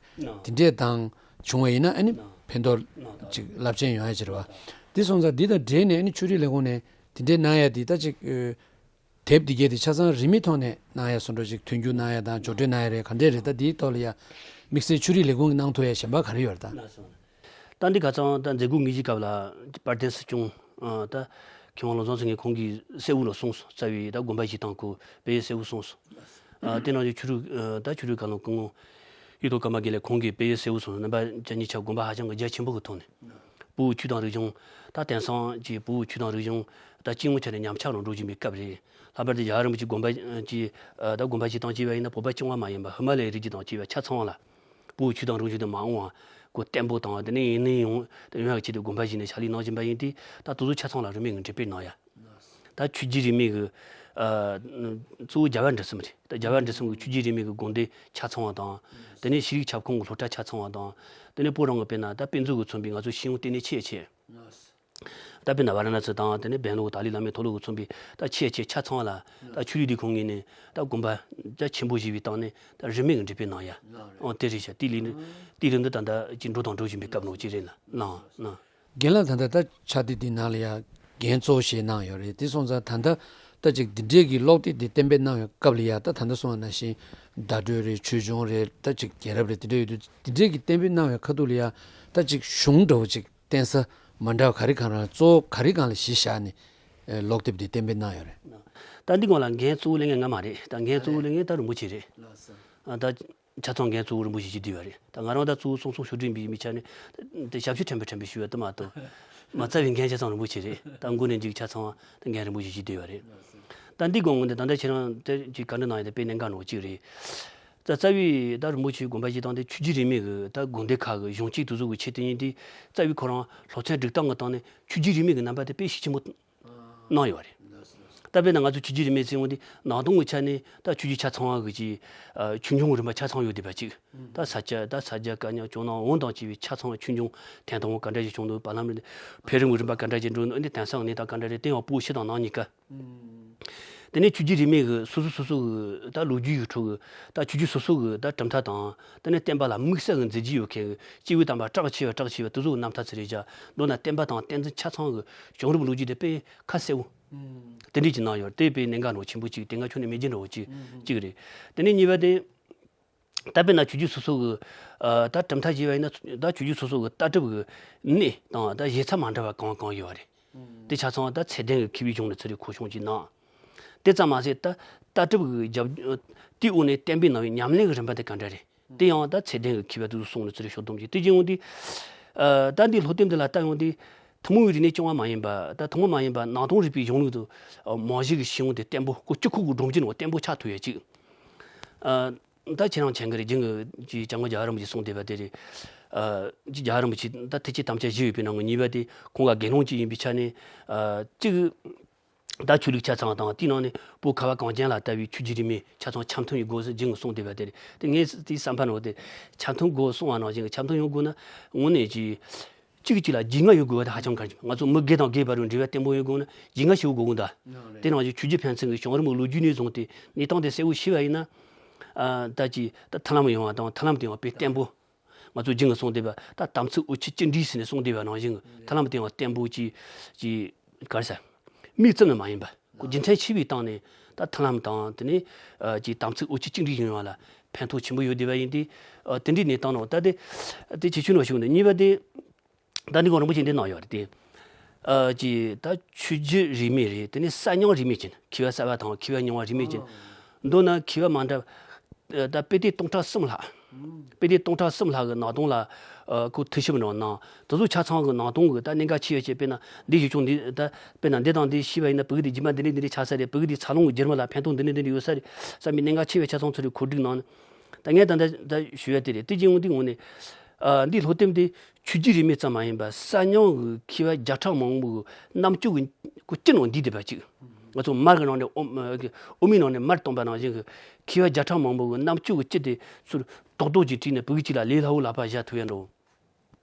དེ་འདྲས་དང་བྱུང་བ་ཡིན་ན། ཨ་ནི་ཕན་ཐོགས་ཅིག་རླབས་ཆེན་ཡོང་ཡ་ཅིག་རེད་བ། དེ་སོང་ཙང་འདི་དང་འབྲེལ་ནས་ཨ་ནི་ཆོས་རིག་ལས་ཁུངས་ནས་དེ་འདྲས་གནང་ཡ་དེ་ད་ཅིག་ཨ་དེབ་འདི་གས་དེ་ཆ་ཚང་རིན་མེད་ཐོག་ནས་གནང་ཡ་བཟོ་འདྲ་ཅིག་མཐུན་འགྱུར་གནང་ཡ་དང་སྦྱོར་སྤྲོད་གནང་ཡ་རེད། ག་འདྲས་རེད། ད་འདིའི་ཐོག་ལ་ཡ་དམིགས་བསལ་ཆོས་རིག་ལས་ཁུངས་ཀྱིས་གནང་ཐུབ་ཡ་གཞན་པ་ག་རེ་ཡོད་རེད་ད། ད་འདི་ཁ་སང་ད་མཛད་སྒོ་དངོས་གཞིའི་སྐབས་ལ་དཔལ་ལྡན་སྲིད་སྐྱོང་ཨ་ད་མཁས་དབང་བློ་བཟང་སེང་གེ་ཁོང་གིས་གསལ་བོ་ལ་གསུངས་སོང་། རྩ་བའི་ད་དགོན་པ་བཞེངས་སྟངས་སྐོར་དཔེ་གསལ་བོ་གསུངས་སོང་། ཨ་དེ་ནང་བཞིན་ཆོས་རིག་ཨ་ད་ཆོས་རིག་བཀའ་བློན་སྐུ་ངོ་གཡུ་ཐོག་ཀརྨ་དགེ་ལེགས་ཁོང་གིས་དཔེ་གསལ་བོ་གསུངས་སོང་། རྣམ་པ་ཅན་གྱི་ཆ་དགོན་པ་ཧ་ཅང་གི་རྒྱ་ཆེན་པོ་གི་ཐོག་ནས་བོད་ཀྱི་ཆོས་དང་རིག་གཞུང་ད་དེང་སང་གི་བོད་ཀྱི་ཆོས་དང་རིག་གཞུང་ད་སྤྱི་ཡོངས་ཆ་ནས་ཉམས་ཆག་རུ་འགྲོ་བཞིན་པའི་སྐབས་རེད། ལྷག་པར་དུ་རྒྱལ་བ་རིན་པོ་ཆེ་དགོན་པ་གྱི་ཨ་ད་དགོན་པ་བཞེངས་སྟངས་བྱས་པ་ཡིན་ན་བོད་པ་རྐྱང་པ་མ་ཡིན་པར་ཧི་མ་ལ་ཡའི་རི་རྒྱུད་དང་བཅས་པ་ཆ་ཚང་བ་ལ་བོད་ཆོས་དང་རིག་གཞུང་དེ་མ་འོངས་པ་གོ་བརྟན་པོ་དང་དེ་ནས་ཡུན་རིང་ཡོང་ཡོང་ཡག་ཆེད་དུ་དགོན་པ་བཞེངས་ནས་ཕྱག་ལས་གནང་བཞིན་པ་ཡིན་དུས། ད་དེ་ཚོ་ཆ་ཚང་ལ་རིན་མེད་ཀྱི་འགྲེམས་སྤེལ་གནང་ཡ། ད་ཆོས་བརྒྱུད་རིས་མེད་ཀྱི་ཨ་གཙོ་བོ་རྒྱལ་བ་འབྲི་གསུམ་རེད། ད་རྒྱལ་བ་འབྲི་གསུམ་གྱི་ཆོས་བརྒྱུད་རིས་མེད་ཀྱི་དགོན་སྡེ་ཆ་ཚང་བ་དང་། དེ་ནས་ཤེས་རིག་ཁྱབ་ཁོངས་ཀྱི་སློབ་གྲྭ་ཆ་ཚང་བ་དང་། དེ་ནས་བོད་རང་གི་དཔེར་ན་ད་དཔེ་མཛོད་ཀྱིས་མཚོན་པའི་ང་ཚོ་ཤེས་ཡོན་ལྟེ་གནས་ཆེས་ཆེ། ད་དཔེར་ན་ཝཱ་ར་ཎ་སི་དང་དེ་ནས་སྦེང་ལོར་ཏཱ་ལའི་བླ་མའི་མཐོ་སློབ་ཀྱིས་མཚོན་པའི་ད་ཆེས་ཆེ་ཆ་ཚང་བ་ལ་ད་ཆོས་རིག་ལས་ཁུངས་ངོས་ནས་ད་དགོན་པ་རྒྱ་ཆེན་པོ་བཞེངས་པའི་སྟེང་ནས་ད་རིན་མེད་ཀྱི་འགྲེམས་སྤེལ་གནང་ཡ། ཨང་དེ་རེད་ཤག་དེ་ལས་དེ་རིང་འདི་ད་ལྟ་ཅིག་འགྲོ་དང་འགྲོ་བཞིན་པའི་སྐབས་ནང་ཅིག་རེད་ལ། གནང་གནང་། རྒན་ལགས། ད་ལྟ་ད་ཕྱག་དེབ་འདི་ནང་ལ་ཡ་འགན་གཙོ་བོ་བཞེས་གནང་ཡོད་རེད། དེ་སོང་ཙང་ད་ལྟ་ད་ཅིག་འདི་འདྲས་ཀྱི་ཀློག་དེབ་འདི་གཏན་འབེབས་གནང་བའི་སྐབས་ལ་ཡ་ད་ད་ལྟ་གསུངས་པ་ནང་བཞིན་བརྡ་སྤྲོད་རེད། ཆོས་འབྱུང་རེད། ད་ཅིག་རྒྱལ་རབས་རེད། དེ་འདྲ་ཡོད་དུས་འདི་འདྲས་ཀྱི་གཏན་འབེབས་གནང་བའི་ཁ་ཐུག་ལ་ཡ་ད་ཅིག་གཞུང་འདྲ་བོ་ཅིག་བརྟེན་ས་མ་འདྲ་བ་ག་རེ་གང་རང་གཙོ་བོ་ག་རེ་གང་ལ་གཞི་བཞག་ནས་ཨེ་ཀློག་དེབ་འདི་གཏན་འབེབས་གནང་ཡོད་རེད། ད་འདི་སྒང་ལ་འགན་གཙོ་བོ་ལེན་མཁན་ང་མ་རེད། ད་འགན་གཙོ་བོ་ལེན་མཁན་ད་རིན་པོ་ཆེ་རེད། ཨ་ད། ཆ་ཚང་འགན་གཙོ་བོ་རིན་པོ་ཆེ་གཅིག་བསྡུས་པ་རེད། ད་ང་རང་ད་གཙོ་བོ་གསུང་གསུང་ཞུ་སྒྲིག་འབུལ་མི་ཆ་ནས་དེ་ཞབས་ཕྱི་ཕྲན་བུ་ཕྲན་བུ་ཞུ་བ་དེ་མ་གཏོགས། མ་རྩ་བའི་འགན་ཆ་ཚང་རིན་པོ་ཆེ་རེད། ད་མགོ་ནས་མཇུག་ཆ་ཚང་ད་འགན་རིན་པོ་ཆེ་གཅིག་བསྡུས་པ་རེད། ད་འདི་དགོངས་ངོ་འདི་ད་ལྟ་ཁྱེད་རང་དེ་ཅིག་བཀའ་འདྲི་གནང་ཡ་དེ་དཔེ་གནད་འགག་ནོར་གཅིག་རེད། ད་རྩ་བའི་ད་རིན་པོ་ཆེའི་དགོངས་པ་བཞེས་སྟངས་དེ་ཆོས་བརྒྱུད་རིས་མེད་ཀྱི་ད་དགོན་སྡེ་ཁག་གི་གཞུང་གཅིག་དེ་ཚོ་གི་ཆེད་དུ་ཡིན་དུས། རྩ་བའི་ཁོ་རང་སློབ་ཚན་སྒྲིག་སྟངས་ཀྱི་སྟེང་ནས་ཆོས་བརྒྱུད་རིས་མེད་ཀྱི་རྣམ་པ་དེ་དཔེ་ཤུགས་ཆེན་པོ་གནང་ཡོད་རེད། ད་དཔེར་ན་ང་ཚོ་ཆོས་བརྒྱུད་རིས་མེད་ཟེར་ཡོང་དུས་ནང་དོན་གྱི་ཆ་ནས་ད་ཆོས་བརྒྱུད་ཆ་ཚང་བ་གི་ཅིག་ཨ་ཆོས་འབྱུང་གི་རིམ་པ་ཆ་ཚང་ཡོད་བསྡད་པ་ཅིག་ད་ས་སྐྱ་ད་ས་སྐྱ་བཀའ་རྙིང་ཇོ་ནང་འོང་དང་བཅས་པའི་ཆ་ཚང་བ་ཆོས་འབྱུང་ཐད་གཏོང་ག་འདྲ་ཞིག་བྱུང་འདུག་བར་ལམ་རིམ་འཕེལ་རིམ་གྱི་རིམ་པ་ག་འདྲ་ཞིག་འགྲོ་འདུག་ཨ་ནི་དེང་སང་གནས་སྟངས་ག་འདྲ་རེད། དེ་ཡང་བོད་ཕྱི་དང་ནང་གཉིས་ཀ། དེ་ནས་ཆོས་བརྒྱུད་རིས་མེད་ཀྱི་སོ་སོ་སོ་སོ་གི་ད་ལོ་རྒྱུས་ཀྱི་ཁྲོད་ཀྱི་ད་ཆོས་བརྒྱུད་སོ་སོ་གི་ད་གྲུབ་མཐའ་དང་། དེ་ནས་བསྟན་པ་ལ་དམིགས་བསལ་གྱི་མཛད་རྗེས་ཡོད་མཁན་གྱི་སྐྱེས་བུ་དམ་པ་གྲགས་ཆེ་བ་གྲགས་ཆེ་བ་དེ་ཚོ་གི་རྣམ་ཐར་ཚུར་རེ་བཞག་མདོར་ན་བསྟན་པ་དང་བསྟན་འཛིན་ཆ་ཚང་གི་བྱུང་རབས་ལོ་རྒྱུས་དེ་དཔེ་ཁ་གསལ་བོ་དེ་འདྲས་ཀྱི་གནང་ཡོད། དེ་དཔེ་གནད་འགག་ནོར་ཆེན་པོ་གཅིག་དེ་སྔ་ཁྱོན་ནས་མེད་རྒྱུ་འདྲ་བོ་གཅིག་གཅིག་རེད། དེ་ནས་གཉིས་པ་དེ། ད་དཔེར་ན་ཆོས་བརྒྱུད་སོ་སོ་གི་ཨ་ད་གྲུབ་མཐའ་བྱས་པ་ཡིན་ན། ད་ཆོས་བརྒྱུད་སོ་སོ་གི་ལྟ་གྲུབ་ཀྱི་གནས་དང་ད་བཞེད་ཚུལ་མ་འདྲ་བ་གང་གང་ཡོད་པ་རེད། དེ་ཆ་ཚང་ད་ཚད་ལྡན་གྱི་མཁས་པའི་གཞུང་ནས་ཚུར་རེ་མཁོ་ཆུང་ཅིག་གནང་། དེ་ཙམ་མ་ཟད་ད་ལྟ་གྲུབ་ཀྱི་རྒྱབ་དེའི་འོག་ནས་བསྟན་པའི་གནང་བའི་ཉམས་ལེན་གྱི་རིམ་པ་དེ་ག་འདྲ་རེད། དེ་ཡང་ད་ཚད་ལྡན་གྱི་མཁས་པ་དེ་ཚོ་གསུང་ནས་ཚུར་རེ་ཕྱོགས་བསྡོམས་ཀྱིས་དེ་བྱས་ཡོང་དུས། ཨ་ད་འདི་སློབ་དེབ་འདི་ལ་ལྟ་ཡོང་དུས། ཐུན་མོང་བའི་རིག་གནས་རྐྱང་པ་མ་ཡིན་པ། ད་ཐུན་མོང་མ་ཡིན་པ་ནང་དོན་རིག་པའི་གཞུང་ལུགས་དང་མ་གཞི་གི་ཤེས་ཡོན་དེ་བརྟན་པོ་ཁོ་སྤྱི་ཁོག་གི་སྒྲོམ་གཞི་ནང་བརྟན་པོ་ཆགས་ཐུབ་ཡ་གཅིག་ཨ། ད་ཁྱེད་རང་མཁྱེན་གྱི་རེད། རྒྱུན་གྱི་སྐྱབས་མགོན་རྒྱལ་བ་རིན་པོ་ཆེས་གསུངས་བསྡད་པ་དེ་རེད། ཨ། རྒྱལ་བ་རིན་པོ་ཆེ་ད་ཐུགས་བསྐྱེད་དམ་བཅའ་བཞི་ཡོད་པའི་ནང་གི་གཉིས་པ་དེ་ཁོང་ག་དགེ་སློང་གཅིག་ཡིན་པའི་ཆ་ནས། ཨ། གཅིག་ད་ཆོས་ལུགས་ཆ་ཚང་དང་དེའི་ནང་ནས་བོད་ཁ་བ་གངས་ཅན་ལ་ལྟ་བུའི་ཆོས་བརྒྱུད་རིས་མེད་ཆ་ཚང་འཆམ་མཐུན་ཡོང་དགོས་ཟེར་རྒྱུན་གྱི་གསུངས་བསྡད་པ་དེ་རེད། དེ་ངས་དེའི་བསམ་པ་ནང་དེ་འཆམ་མཐུན་དགོས་གསུངས་པ་ནང་བཞིན་གྱི་འཆམ་མཐུན་ཡོང་དགོས་ན་དངོས་གནས་ཀྱི། གཅིག་གིས་གཅིག་ལ་རྒྱུས་མངའ་ཡོད་དགོས་པ་དེ་ཧ་ཅང་གལ་ཆེན་པོ། ང་ཚོ་མི་སྒེར་དང་སྒེར་བར་དུ་འབྲེལ་བ་བརྟན་པོ་ཡོད་དགོས་ན་རྒྱུས་མངའ་ཞེ་པོ་དགོས་ཀྱི་འདུག་དེ་ནང་བཞིན་ཆོས་བརྒྱུད་ཕན་ཚུན་གྱི་བྱུང་རིམ་གྱི་ལོ་རྒྱུས་ནས་བཟུང་སྟེ་གནས་སྟངས་དེ་གསལ་བོ་ཤེས་པ་ཡིན་ན། ཨ་ད་ཅི་ད་མཐུན་ལམ་ཡོང་བ་དང་མཐུན་ལམ་དེ་ཡང་དཔེ་བརྟན་པོ། ང་ཚོ་རྒྱུན་གྱི་གསུང་བསྡད་པ་ད་དམ་ཚིག་འོ་ཆི་ཅི་འདྲིས་ཟེར་ནས་གསུང་བསྡད་པ་ནང་བཞིན་གྱི་མཐུན་ལམ་དེ་ཡང་བརྟན་པོ་ཅིག་ཅིག་ག་རེ་ཟེར། མིག་བཙུམ་ནས་མ་ཡིན་པ་ཁོ་རྒྱུ་མཚན་ཆེ་བའི་སྟེང་ནས་ད་མཐུན་ལམ་དང་དེ་ནས་ཨ་ཅིག་དམ་ཚིག་འོ་ཆི་ཅི་འདྲིས་ཡོང་བ་ལ་ཕན་ཐོགས་ཆེན་པོ་ཡོད་བསྡད་པ་ཡིན་ཏེ། ཨ་དེ་འདྲའི་གནས་སྟངས་ནང་ད་དེ་དེ་ཁྱེད་ཆོས་ནང་ཞུགས་འདུག་གཉིས་པ་དེ། ད་འདི་གོང་རིན་པོ་ཆེ་འདི་གནང་ཡོད་རེད་དེ། ཨ་ཅི་ད་ཆོས་བརྒྱུད་རིས་མེད་རེད། དེ་ནས་གསར་རྙིང་རིས་མེད་ཅན། མཁས་པ་གསར་པ་དང་མཁས་པ་རྙིང་བ་རིས་མེད་ཅན། མདོར་ན་མཁས་པ་མ་འདྲ་བ། ད་དཔེ་དེབ་སྟོང་ཕྲག་གསུམ་ལྷག་དཔེ་དེབ་སྟོང་ཕྲག་གསུམ་ལྷག་གི་ནང་དོན་ལ་ཨ་ཁོ་ཐུགས་ཞིབ་གནང་གནང་། དེ་ཚོ་ཆ་ཚང་གི་ནང་དོན་གི་ད་གནད་འགག་ཆེ་བའི་ཆེད། དཔེར་ན་འདི་ཞུ་ཆུང་འདི་ད་དཔེར་ན་འདི་དང་འདི་ཤེས་པ་ཡིན་ན་བོད་ཀྱི་དེ་རྒྱུད་པ་འདི་འདྲ་འདི་འདྲ་ཆགས་ས་རེད། བོད་ཀྱི་དེ་འཚར་ལོངས་ཀྱི་རྒྱུ་མ་ལ་ཕན་ཐོགས་འདི་འདྲ་འདི་འདྲ་ཡོད་ས་རེད་བསམ་པའི་གནད་འགག་ཆེ་བའི་ཆ་ཚང་ཚོ་རེ་གོ་སྒྲིག་གནང་། ད་ངས་ད་ལྟ་ད་ཞུ་ཡ་དེ་རེད། དེ་རྗེས་འོང་དུས་ངོ་ནས། ཨ་འདིའི་སློབ་དེབ་འདི་ཆོས་བརྒྱུད་རིས་མེད་ཙམ་མ་ཡིན་པར་གསར་རྙིང་གི་མཁས་པ་བརྒྱ་ཕྲག་མང་པོ་གི་རྣམ་དཔྱོད་ཀྱི་སྐུ་སྤྱི་ནང་འདུས་བསྡད་པ་ཅིག་ང་ཚོ་མར་གྱི་ནང་ནས་ཨོ་ཨོ་མའི་ནང་ནས་མར་བཏོན་པ་ནང་བཞིན་གྱི་མཁས་པ་བརྒྱ་ཕྲག་མང་པོ་གི་རྣམ་དཔྱོད་ཀྱི་སྤྱི་དེ་ཚུར་རྡོག་རྡོག་ཅིག་བྲིས་ནས་བོད་ཀྱི་སྤྱི་ལ་ལས་སླ་བོ་ལག་པ་བཞག་ཐུབ་ཡ་འགྲོ།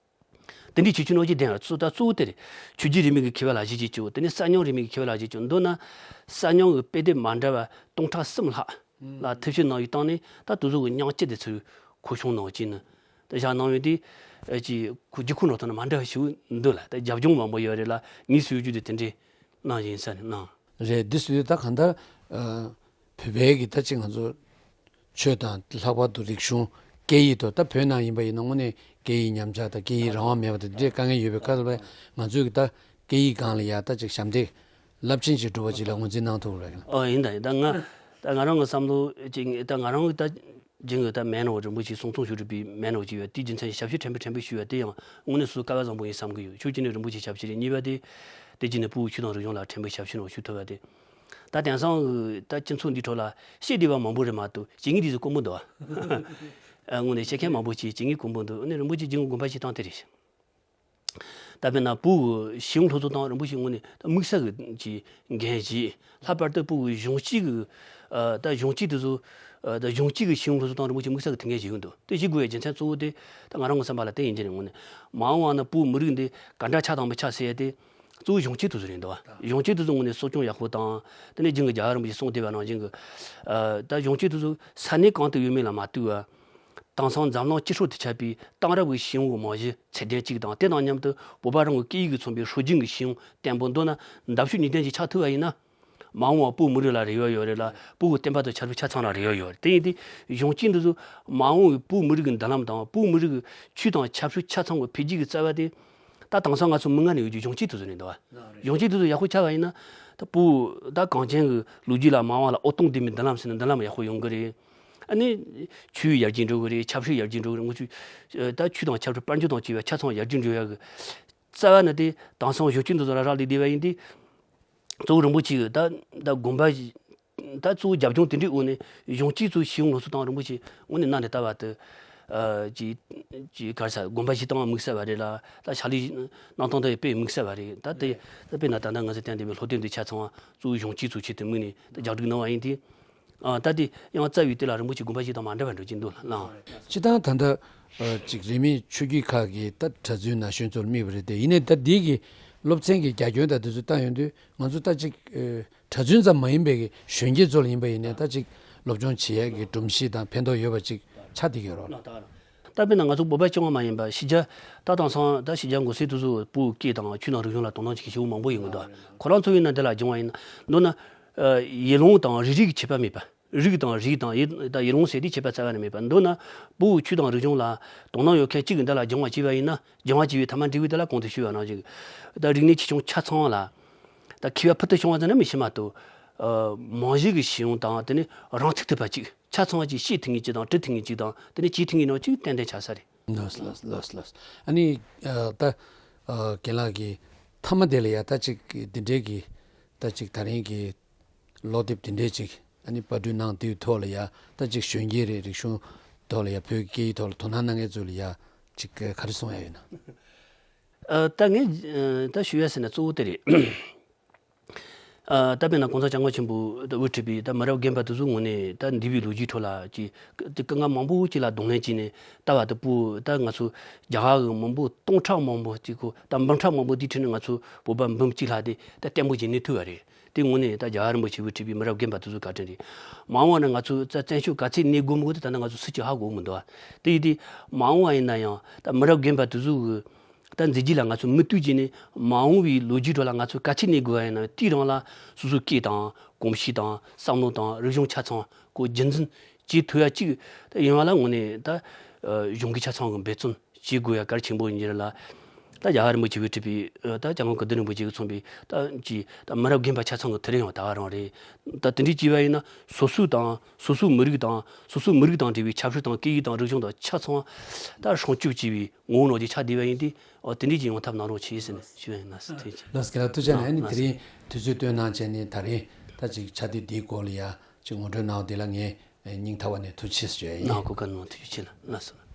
དེ་འདྲའི་ཁྱད་ཆོས་ནང་བཞིན་ལྡན་ཡོད། ད་གཙོ་བོ་དེ་རེད། ཆོས་བརྒྱུད་རིས་མེད་ཀྱི་མཁས་པ་ལ་གཞི་བྱས་ཀྱང་། དེ་ནས་གསར་རྙིང་རིས་མེད་ཀྱི་མཁས་པ་ལ་གཞི་བྱས་ཀྱང་། མདོར་ན་གསར་རྙིང་གི་དཔེ་དེབ་མ་འདྲ་བ་སྟོང་ཕྲག་གསུམ་ལྷག་ལ་ཐེ་བྱུས་གནང་བའི་སྟེང་ནས་ད་དེ་ཚོ་གི་རྙིང་བཅུད་དེ་ཚུར་མཁོ་བྱུང་གནང་བྱས་ནས་ད་བཞག་གནང་ཡོད་དེ། ཨ་ཅིག་ཁོ་རྒྱུགས་ཁུངས་ནང་དོན་མ་འདྲ་བ་ཞིག་འདུག་ལ། ད་རྒྱབ་ལྗོངས་མང་པོ་ཡོད་རེད་ལ། ངས་སུ་ཡོད་རྒྱུ་དེ་དེ་འདྲའི་གནང་བཞིན་ས་ནས་གནང་། རེད། འདི་སུ་ཡོད་ད་གང་ལྟར་ཨ་བོད་པའི་གི་ད་ཅིག་ང་ཚོ་ཆོས་དང་ལྷག་པར་དུ་རིག་གཞུང་སྐད་ཡིག་ཐོག་ད་བོད་ནང་ཡིན་པ་ཡིན་ན་དངོས་གནས་སྐད་ཡིག་ཉམས་ཆག་དང་སྐད་ཡིག་རང་དབང་མེད་པ་དང་འདི་འདྲའི་དཀའ་ངལ་ཡོད་པའི་སྐབས་ལ་ང་ཚོས་གི་ད་སྐད་ཡིག་སྒང་ལ་ཡ་ད་ཅིག་ཞབས་འདེགས་རླབས་ཆེན་ཞིག་སྒྲུབ་པ་ཅིག་ལ་ངོས་འཛིན་གནང་ཐུབ་རེད། ཨོ་ཡིན་ད་ཡིན། ད་ང་ད་ང་རང་གི་བསམ་བློ་ཅིག་ད་ང་རང་གི་ད་རྒྱུན་གི་ད་མན་ནོ་རིན་པོ་ཆེ་གསུང་རྩོམ་ཞུ་རིག་པའི་མན་ནོ་ཅིག་ཡོད། དེའི་རྒྱུ་མཚན་ཞབས་ཕྱི་ཕྲན་བུ་ཕྲན་བུ་ཞུ་ཡོད། དེ་ཡང་དངོས་གནས་སུ་སྐལ་བ་བཟང་པོ་ཡིན་བསམ་གི་ཡོད། ཆོས་ཅན་ནས་རིན་པོ་ཆེ་ཞབས་ཕྱི་རེད། གཉིས་པ་དེ་དེ་རྗེས་ནས་ཕྲུ་གུ་ཆོས་དང་རིག་གཞུང་ལ་ཕྲན་བུ་ཞབས་ཕྱི་ནང་ཞུགས་ཐུབ་པ་དེ། ད་དེང་སང་གི་ད་སྤྱི་ཚོགས་འདིའི་ཐོག་ལ་བཤད་བདེ་བ་མང་པོ་རེད་མ་གཏོགས་བྱེད་ངེས་དེ་ཚོ་དཀོན་པོ་འདུག་ཨ། དངོས་གནས་བཤད་མཁན་མང་པོ་ཅིག་བྱེད་ངེས་དཀོན་པོ་འདུག་ཨ་ནི་རིན་པོ་ཆེ་རྒྱུན་དགོངས་པ་བཞེས་སྟངས་དེ་རེད། ད་དཔེར་ན་བོད་ཀྱི་ཞི་གཡོག་སློབ་གསོ་སྟངས་རིན་པོ་ཆེ་དངོས་གནས་ད་དམིགས་བསལ་གྱི་ཅིག་འགན་བཞེས། ལྷག་པར་དུ་བོད་ཀྱི་གཞུང་གཅིག་གི་ཨ་ད་གཞུང་གཅིག་དེ་ཚོ་ཨ་ད་གཞུང་གཅིག་གི་ཞི་གཡོག་སློབ་གསོ་སྟངས་རིན་པོ་ཆེ་དམིགས་བསལ་གྱི་ཐུགས་འགན་བཞེས་ཀྱི་འདུག་དེ་བཞེས་དགོས་པའི་རྒྱུ་མཚན་གཙོ་བོ་དེ་ད་ང་རང་གི་བསམ་པ་ལ་དེ་ཡིན་གྱི་རེད། དངོས་གནས་མ་འོངས་པ་ན་བོད་མི་རིགས་འདི་ག་འདྲ་ཆགས་དང་མི་ཆགས་ཟེར་ཡ་དེ་གཙོ་བོ་གཞུང་གཅིག་དེ་ཚོ་རེད་འདུག་བ། གཞུང་གཅིག་དེ་ཚོ་དངོས་གནས་གསོ་སྐྱོང་ཡག་པོ་དང་། དེ་ནས་རྒྱུན་གྱི་རྒྱལ་བ་རིན་པོ་ཆེ་གསུངས་བསྡད་པ་ནང་བཞིན་གྱི་ཨ་ད་གཞུང་གཅིག་དེ་ཚོ་ས་གནས་གང་དུ་ཡོད་མེད་ལ་མ་ལྟོས་པར། དེང་སང་འཛམ་གླིང་སྤྱི་ཧྲོལ་དུ་ཁྱབ་པའི་གཏང་རག་གི་ཤེས་ཡོན་གྱི་རྨང་གཞི་ཚད་ལྡན་གཅིག་དང་། དེ་དང་མཉམ་དུ་བོད་པ་རང་གི་སྐད་ཡིག་གིས་མཚོན་པའི་སྲོལ་རྒྱུན་གྱི་ཤེས་ཡོན་བརྟན་པོ། མདོར་ན་འདབ་ཆགས་ནུས་ལྡན་ཞིག་ཆགས་ཐུབ་པ་ཡིན་ན། མ་འོངས་པ་བོད་མི་རིགས་ལ་རེ་བ་ཡོད་རེད་ལ། བོད་ཀྱི་བསྟན་པ་དང་ཆབ་སྲིད་ཆ་ཚང་ལ་རེ་བ་ཡོད་རེད། དེ་ཡིན་དུས་གཞུང་གཅིག་འདི་ཚོ་མ་འོངས་པའི་བོད་མི་རིགས་ཀྱི་མདུན་ལམ་དང་བོད་མི་རིགས་ཀྱི་ཆོས་དང་ཆབ་སྲིད་ཆ་ཚང་གི་འཕེལ་རྒྱས་ཀྱི་རྩ་བ་དེ། ད་དེང་སང་ང་ཚོ་མིག་སྔར་ནས་ཡོད་རྒྱུ་གཞུང་གཅིག་དེ་ཚོ་རེད་འདུག་བ། གཞུང་གཅིག་དེ་ཚོ་ཡག་པོ་ཆགས་པ་ཡིན་ན། ད་བོད་ད་གངས་ཅན་གྱི་ལོ་རྒྱུས་ལ་མ་འོངས་ལ་འོད་སྟོང་ལྡན་པའི་མདུན་ལམ་ཟེར་ན་མདུན་ལམ་ཡག་པོ་ཡོང་གི་རེད། ཨ་ནི་ཆོས་ཡར་རྒྱས་འགྲོ་གི་རེད། ཆབ་སྲིད་ཡར་རྒྱས་འགྲོ་གི་རེད། ངོ་ཆོས་ད་ཆོས་དང་ཆབ་སྲིད་དཔལ་འབྱོར་དང་བཅས་པའི་ཆ་ཚང་ཡར་རྒྱས་འགྲོ་ཡག་གི་རྩ་བ་ནི་དེ་དེང་སང་གཞུང་གཅིག་དེ་ཚོ་ལ་རག་ལས་བསྡད་པ་ཡིན་དུས། གཙོ་བོ་རིན་པོ་ཆེ་གི་ད་ད་དགོངས་པ་ད་གཙོ་བོ་རྒྱབ་ལྗོངས་དེ་འདྲའི་འོག་ནས་གཞུང་གཅིག་ཚོ་ཤེས་ཡོན་སློབ་གསོ་སྟངས་རིན་པོ་ཆེ་དངོས་གནས་གནའ་ནས་ད་བར་དུ་ཨ་ཅིག་ཅིག་ག་རེ་ཟེར་དགོངས་པ་བཞེས་སྟངས་དམིགས་བསལ་བ་རེད་ལ། ད་ཕྱག་ལས་གནང་སྟངས་དེ་དཔེ་དམིགས་བསལ་བ་རེད། ད་དེ་ད་དཔེར་ན་ད་ལྟ་ང་ཚོས་བསྟན་བསྡད་པའི་སློབ་དེབ་འདི་ཆ་ཚང་བ་གཙོ་བོ་གཞུང་གཅིག་ཚོ་ཆེད་དུ་དམིགས་ནས་ད་ལྗགས་སྒྲིག་གནང་བ་ཡིན་དུས། ཨ་ད་དེ་ཡང་རྩ་བའི་དེ་ལ་རིན་པོ་ཆེ་དགོངས་པ་བཞེས་སྟངས་མ་འདྲ་བ་འགྲོ་གི་འདུག་ལགས། སྤྱིར་བཏང་ད་ལྟ་ཨ་ཅིག་རིས་མེད་ཆོས་བརྒྱུད་ཁག་གི་ད་གྲྭ་བཙུན་ན་གཞོན་ཚོར་དམིགས་པ་རེད་དེ། ཡིན་ནའི་ད་འདི་གི་སློབ་ཚན་གྱི་རྒྱ་ཁྱོན་དང་དེ་ཚོ་བལྟ་ཡོང་དུས་ང་ཚོ་ད་ཅིག་ཨ་གྲྭ་བཙུན་ཙམ་མ་ཡིན་པའི་གི་གཞོན་སྐྱེས་ཚོ་ལ་ཡིན་པ་ཡིན་ནའི་ད་ཅིག་སློབ་སྦྱོང་བྱེད་ཡས་ཀྱི་སྒྲོམ་གཞི་དང་ཕན་ཐོགས་ཡོད་པ་ཅིག་ཆགས་བསྡད་ཀྱི་ཡོད་རེད། ད་དཔེར་ན་ང་ཚོ་བོད་པ་སྤྱི་དབང་མ་ཡིན་པ་གཞིས་ཆགས་ད་དེང་སང་ད་གཞིས་ཆགས་འགོ་སྲིད་དེ་ཚོ་བོད་སྐད་དང་ཆོས་དང་རིག་གཞུང་ལ་དོ་སྣང་བྱེད་མཁན་ཞེ་པོ་མང་པོ་ཡོད་མི་འདུག་ཁོ་རང་ཚོ་ཡིན་ན་འདི་ལ་སྦྱོང་བ་ཡིན་ན། མདོར་ན་ཨ་ཡུལ་ལུང་དང་རིགས་རུས་ཀྱི་ཁྱད་པར་མེད་པ། རིགས་དང་རིགས་དང་ཡུལ་ད་ཡུལ་ལུང་ཟེར་དེའི་ཁྱད་པར་རྩ་བ་ནས་མེད་པ། མདོར་ན་བོད་ཀྱི་ཆོས་དང་རིག་གཞུང་ལ་དོ་སྣང་ཡོད་མཁན་གཅིག་གིས་འདི་ལ་སྦྱང་བ་བྱས་པ་ཡིན་ན། སྦྱང་བ་བྱས་པའི་ཐ་མ་འབྲས་བུ་དེ་ལ་གོང་དུ་ཞུས་པ་ནང་བཞིན་ད་རིག་གནས་ཆེ་ཆུང་ཆ་ཚང་ལ་ད་མཁས་པ་ཕུལ་དུ་བྱུང་བ་ཙམ་ན་མི་ཤེས་མ་གཏོགས། ཨ་རྨང་གཞི་གི་ཤེས་ཡོན་དང་དེ་ནས་རང་ཚུགས་ཐུབ་པ་གཅིག་ཆ་ཚང་བ་གཅིག་ཤེས་ཐུབ་མཁན་གཅིག་དང་འབྲི་ཐུབ་མཁན་གཅིག་དང་དེ་ནས་བྱེད་ཐུབ་མཁན་ནང་གཅིག་ཏན་ཏན་ཆགས་ས་རེད། ལགས་ལགས་ལགས་ལགས། ཨ་ནི་ཨ་ད་ཨ་རྒན་ལགས་ཀྱིས་མཐའ་མ་དེ་ལ་ཡ་ད་ཅིག་འདི་འདྲའི་གི་ད་ཅིག་ད་རིང་གི་ཀློག་དེབ་དེ་འདྲས་ཅིག་ཨ་ནི་པར་སྐྲུན་གནང་དེའི་ཐོག་ལ་ཡ་ད་ཅིག་གཞོན་སྐྱེས་རེད། རིག་གཞུང་ཐོག་ལ་ཡ་བོད་ཀྱི་སྐད་ཡིག་ཐོག་ལ་དོ་སྣང་གནང་མཁན་ཚོ་ལ་ཡ་ཅིག་ག་རེ་གསུང་ཡ་ཡོད་ན། ཨ་ད་ངས་ཨ་ད་ཞུ་ཡ་ཟེར་ན་གཙོ་བོ་དེ་རེད། ཨ། ད་དཔེར་ན་གོང་ས་སྐྱབས་མགོན་ཆེན་པོ་ད་དབུ་ཁྲིད་པའི་ད་མི་རབས་རྒན་པ་དེ་ཚོའི་ངོས་ནས་ད་འདས་པའི་ལོ་རྒྱུས་ཁྲོད་ལ་ཅིག་དེ་སྐབས་ང་མང་པོ་ཅིག་ལ་གདོང་ལེན་བྱས་ནས་ལྟ་བ་དེ་པོ། ད་ང་ཚོ་རྒྱ་གར་གྱི་མི་འབོར་སྟོང་ཕྲག་མང་པོ་ཅིག་གོ། ད་འབུམ་ཕྲག་མང་པོ་དེའི་ཁྲོད་ནས་ང་ཚོ་བོད་པ་འབུམ་གཅིག་ལྷག་དེ་ད་ལྟད་མོ་བྱས་ནས་ཐུག་པ་རེད། དེ་ངོས་ནས་ད་རྒྱལ་བ་རིན་པོ་ཆེ་དབུ་ཁྲིད་པའི་མི་རབས་རྒན་པ་དེ་ཚོའི་བཀའ་དྲིན་རེད། མ་འོངས་པ་ན་ང་ཚོ་ད་བཙན་བྱོལ་ག་ཚོད་གནས་དགོས་མི་དགོས་དེ་ད་ནི་ང་ཚོ་སུས་ཀྱང་ཧ་གོ་མི་འདུག་ཨ། དེ་ཡིན་དུས་མ་འོངས་པ་ཡིན་ན་ཡང་ད་མི་རབས་རྒན་པ་དེ་ཚོ་གི་ད་མཛད་རྗེས་ལ་ང་ཚོ་མུ་མཐུད་བྱས་ནས་མ་འོངས་པའི་ལོ་རྒྱུས་ཁྲོད་ལ་ང་ཚོ་ག་ཚོད་གནས་དགོས་པ་ཡིན་ན། དེའི་རིང་ལ་སོ་སོའི་སྐད་དང་གོམས་གཤིས་དང་བསམ་བློ་དང་རིག་གཞུང་ཆ་ཚང་གོ་རྒྱུན་འཛིན་བྱེད་ཐུབ་ཡ་གཅིག་ཡོང་བ་ལ་དངོས་གནས་ད་གཞུང་གི་ཆ་ཚང་གི་འབད་བརྩོན་བྱེད་དགོས་ཡ་གལ་ཆེན་པོ་ཡིན་རྒྱུ་རེད་ལ། ད་རྒྱལ་བ་རིན་པོ་ཆེ་དབུ་ཁྲིད་པའི་ད་སྐྱབས་མགོན་གུ་ལྡོག་རིན་པོ་ཆེ་གིས་མཚོན་པའི་ད་ཅི་ད་མི་རབས་རྒན་པ་ཆ་ཚང་གི་དེ་རིང་ཡང་ད་ག་རང་རེད། ད་དེ་འདྲའི་བྱས་པ་ཡིན་ན་སོ་སོའི་དང་སོ་སོའི་མི་རིགས་དང་སོ་སོའི་མི་རིགས་དང་འབྲེལ་བའི་ཆབ་སྲིད་དང་སྐད་ཡིག་དང་རིག་གཞུང་དང་ཆ་ཚང་ད་སྲུང་སྐྱོབ་བྱས་པའི་ངོ་བོ་ནང་ཅིག་ཆགས་བསྡད་པ་ཡིན་དུས། ཨོ། དེ་འདྲའི་ཅིག་ཡོང་ཐབས་གནང་རོགས་བྱེད་ཟེར་ནས་ཞུ་ཡ་ཡིན། ལགས་སོ། ལགས་སོ། ཐུགས་རྗེ་ཆེ། ཨ་ནི་དེ་རིང་དུས་ཚོད་བཏོན་གནང་བྱས་ནས་ད་རིང་ད་ཅིག་ཕྱག་དེབ་འདིའི་སྐོར་ལ་ཡ་ཅིག་ངོ་སྤྲོད་གནང་བ་དེ་ལ་ངས་སྙིང་ཐག་པ་ནས་ཐུགས་རྗེ་ཆེ་ཞུ་ཡ་ཡིན། ནང་གོ་སྐབས་གནང་ཐུགས་རྗེ་ཆེ་ལགས། ལགས་སོ།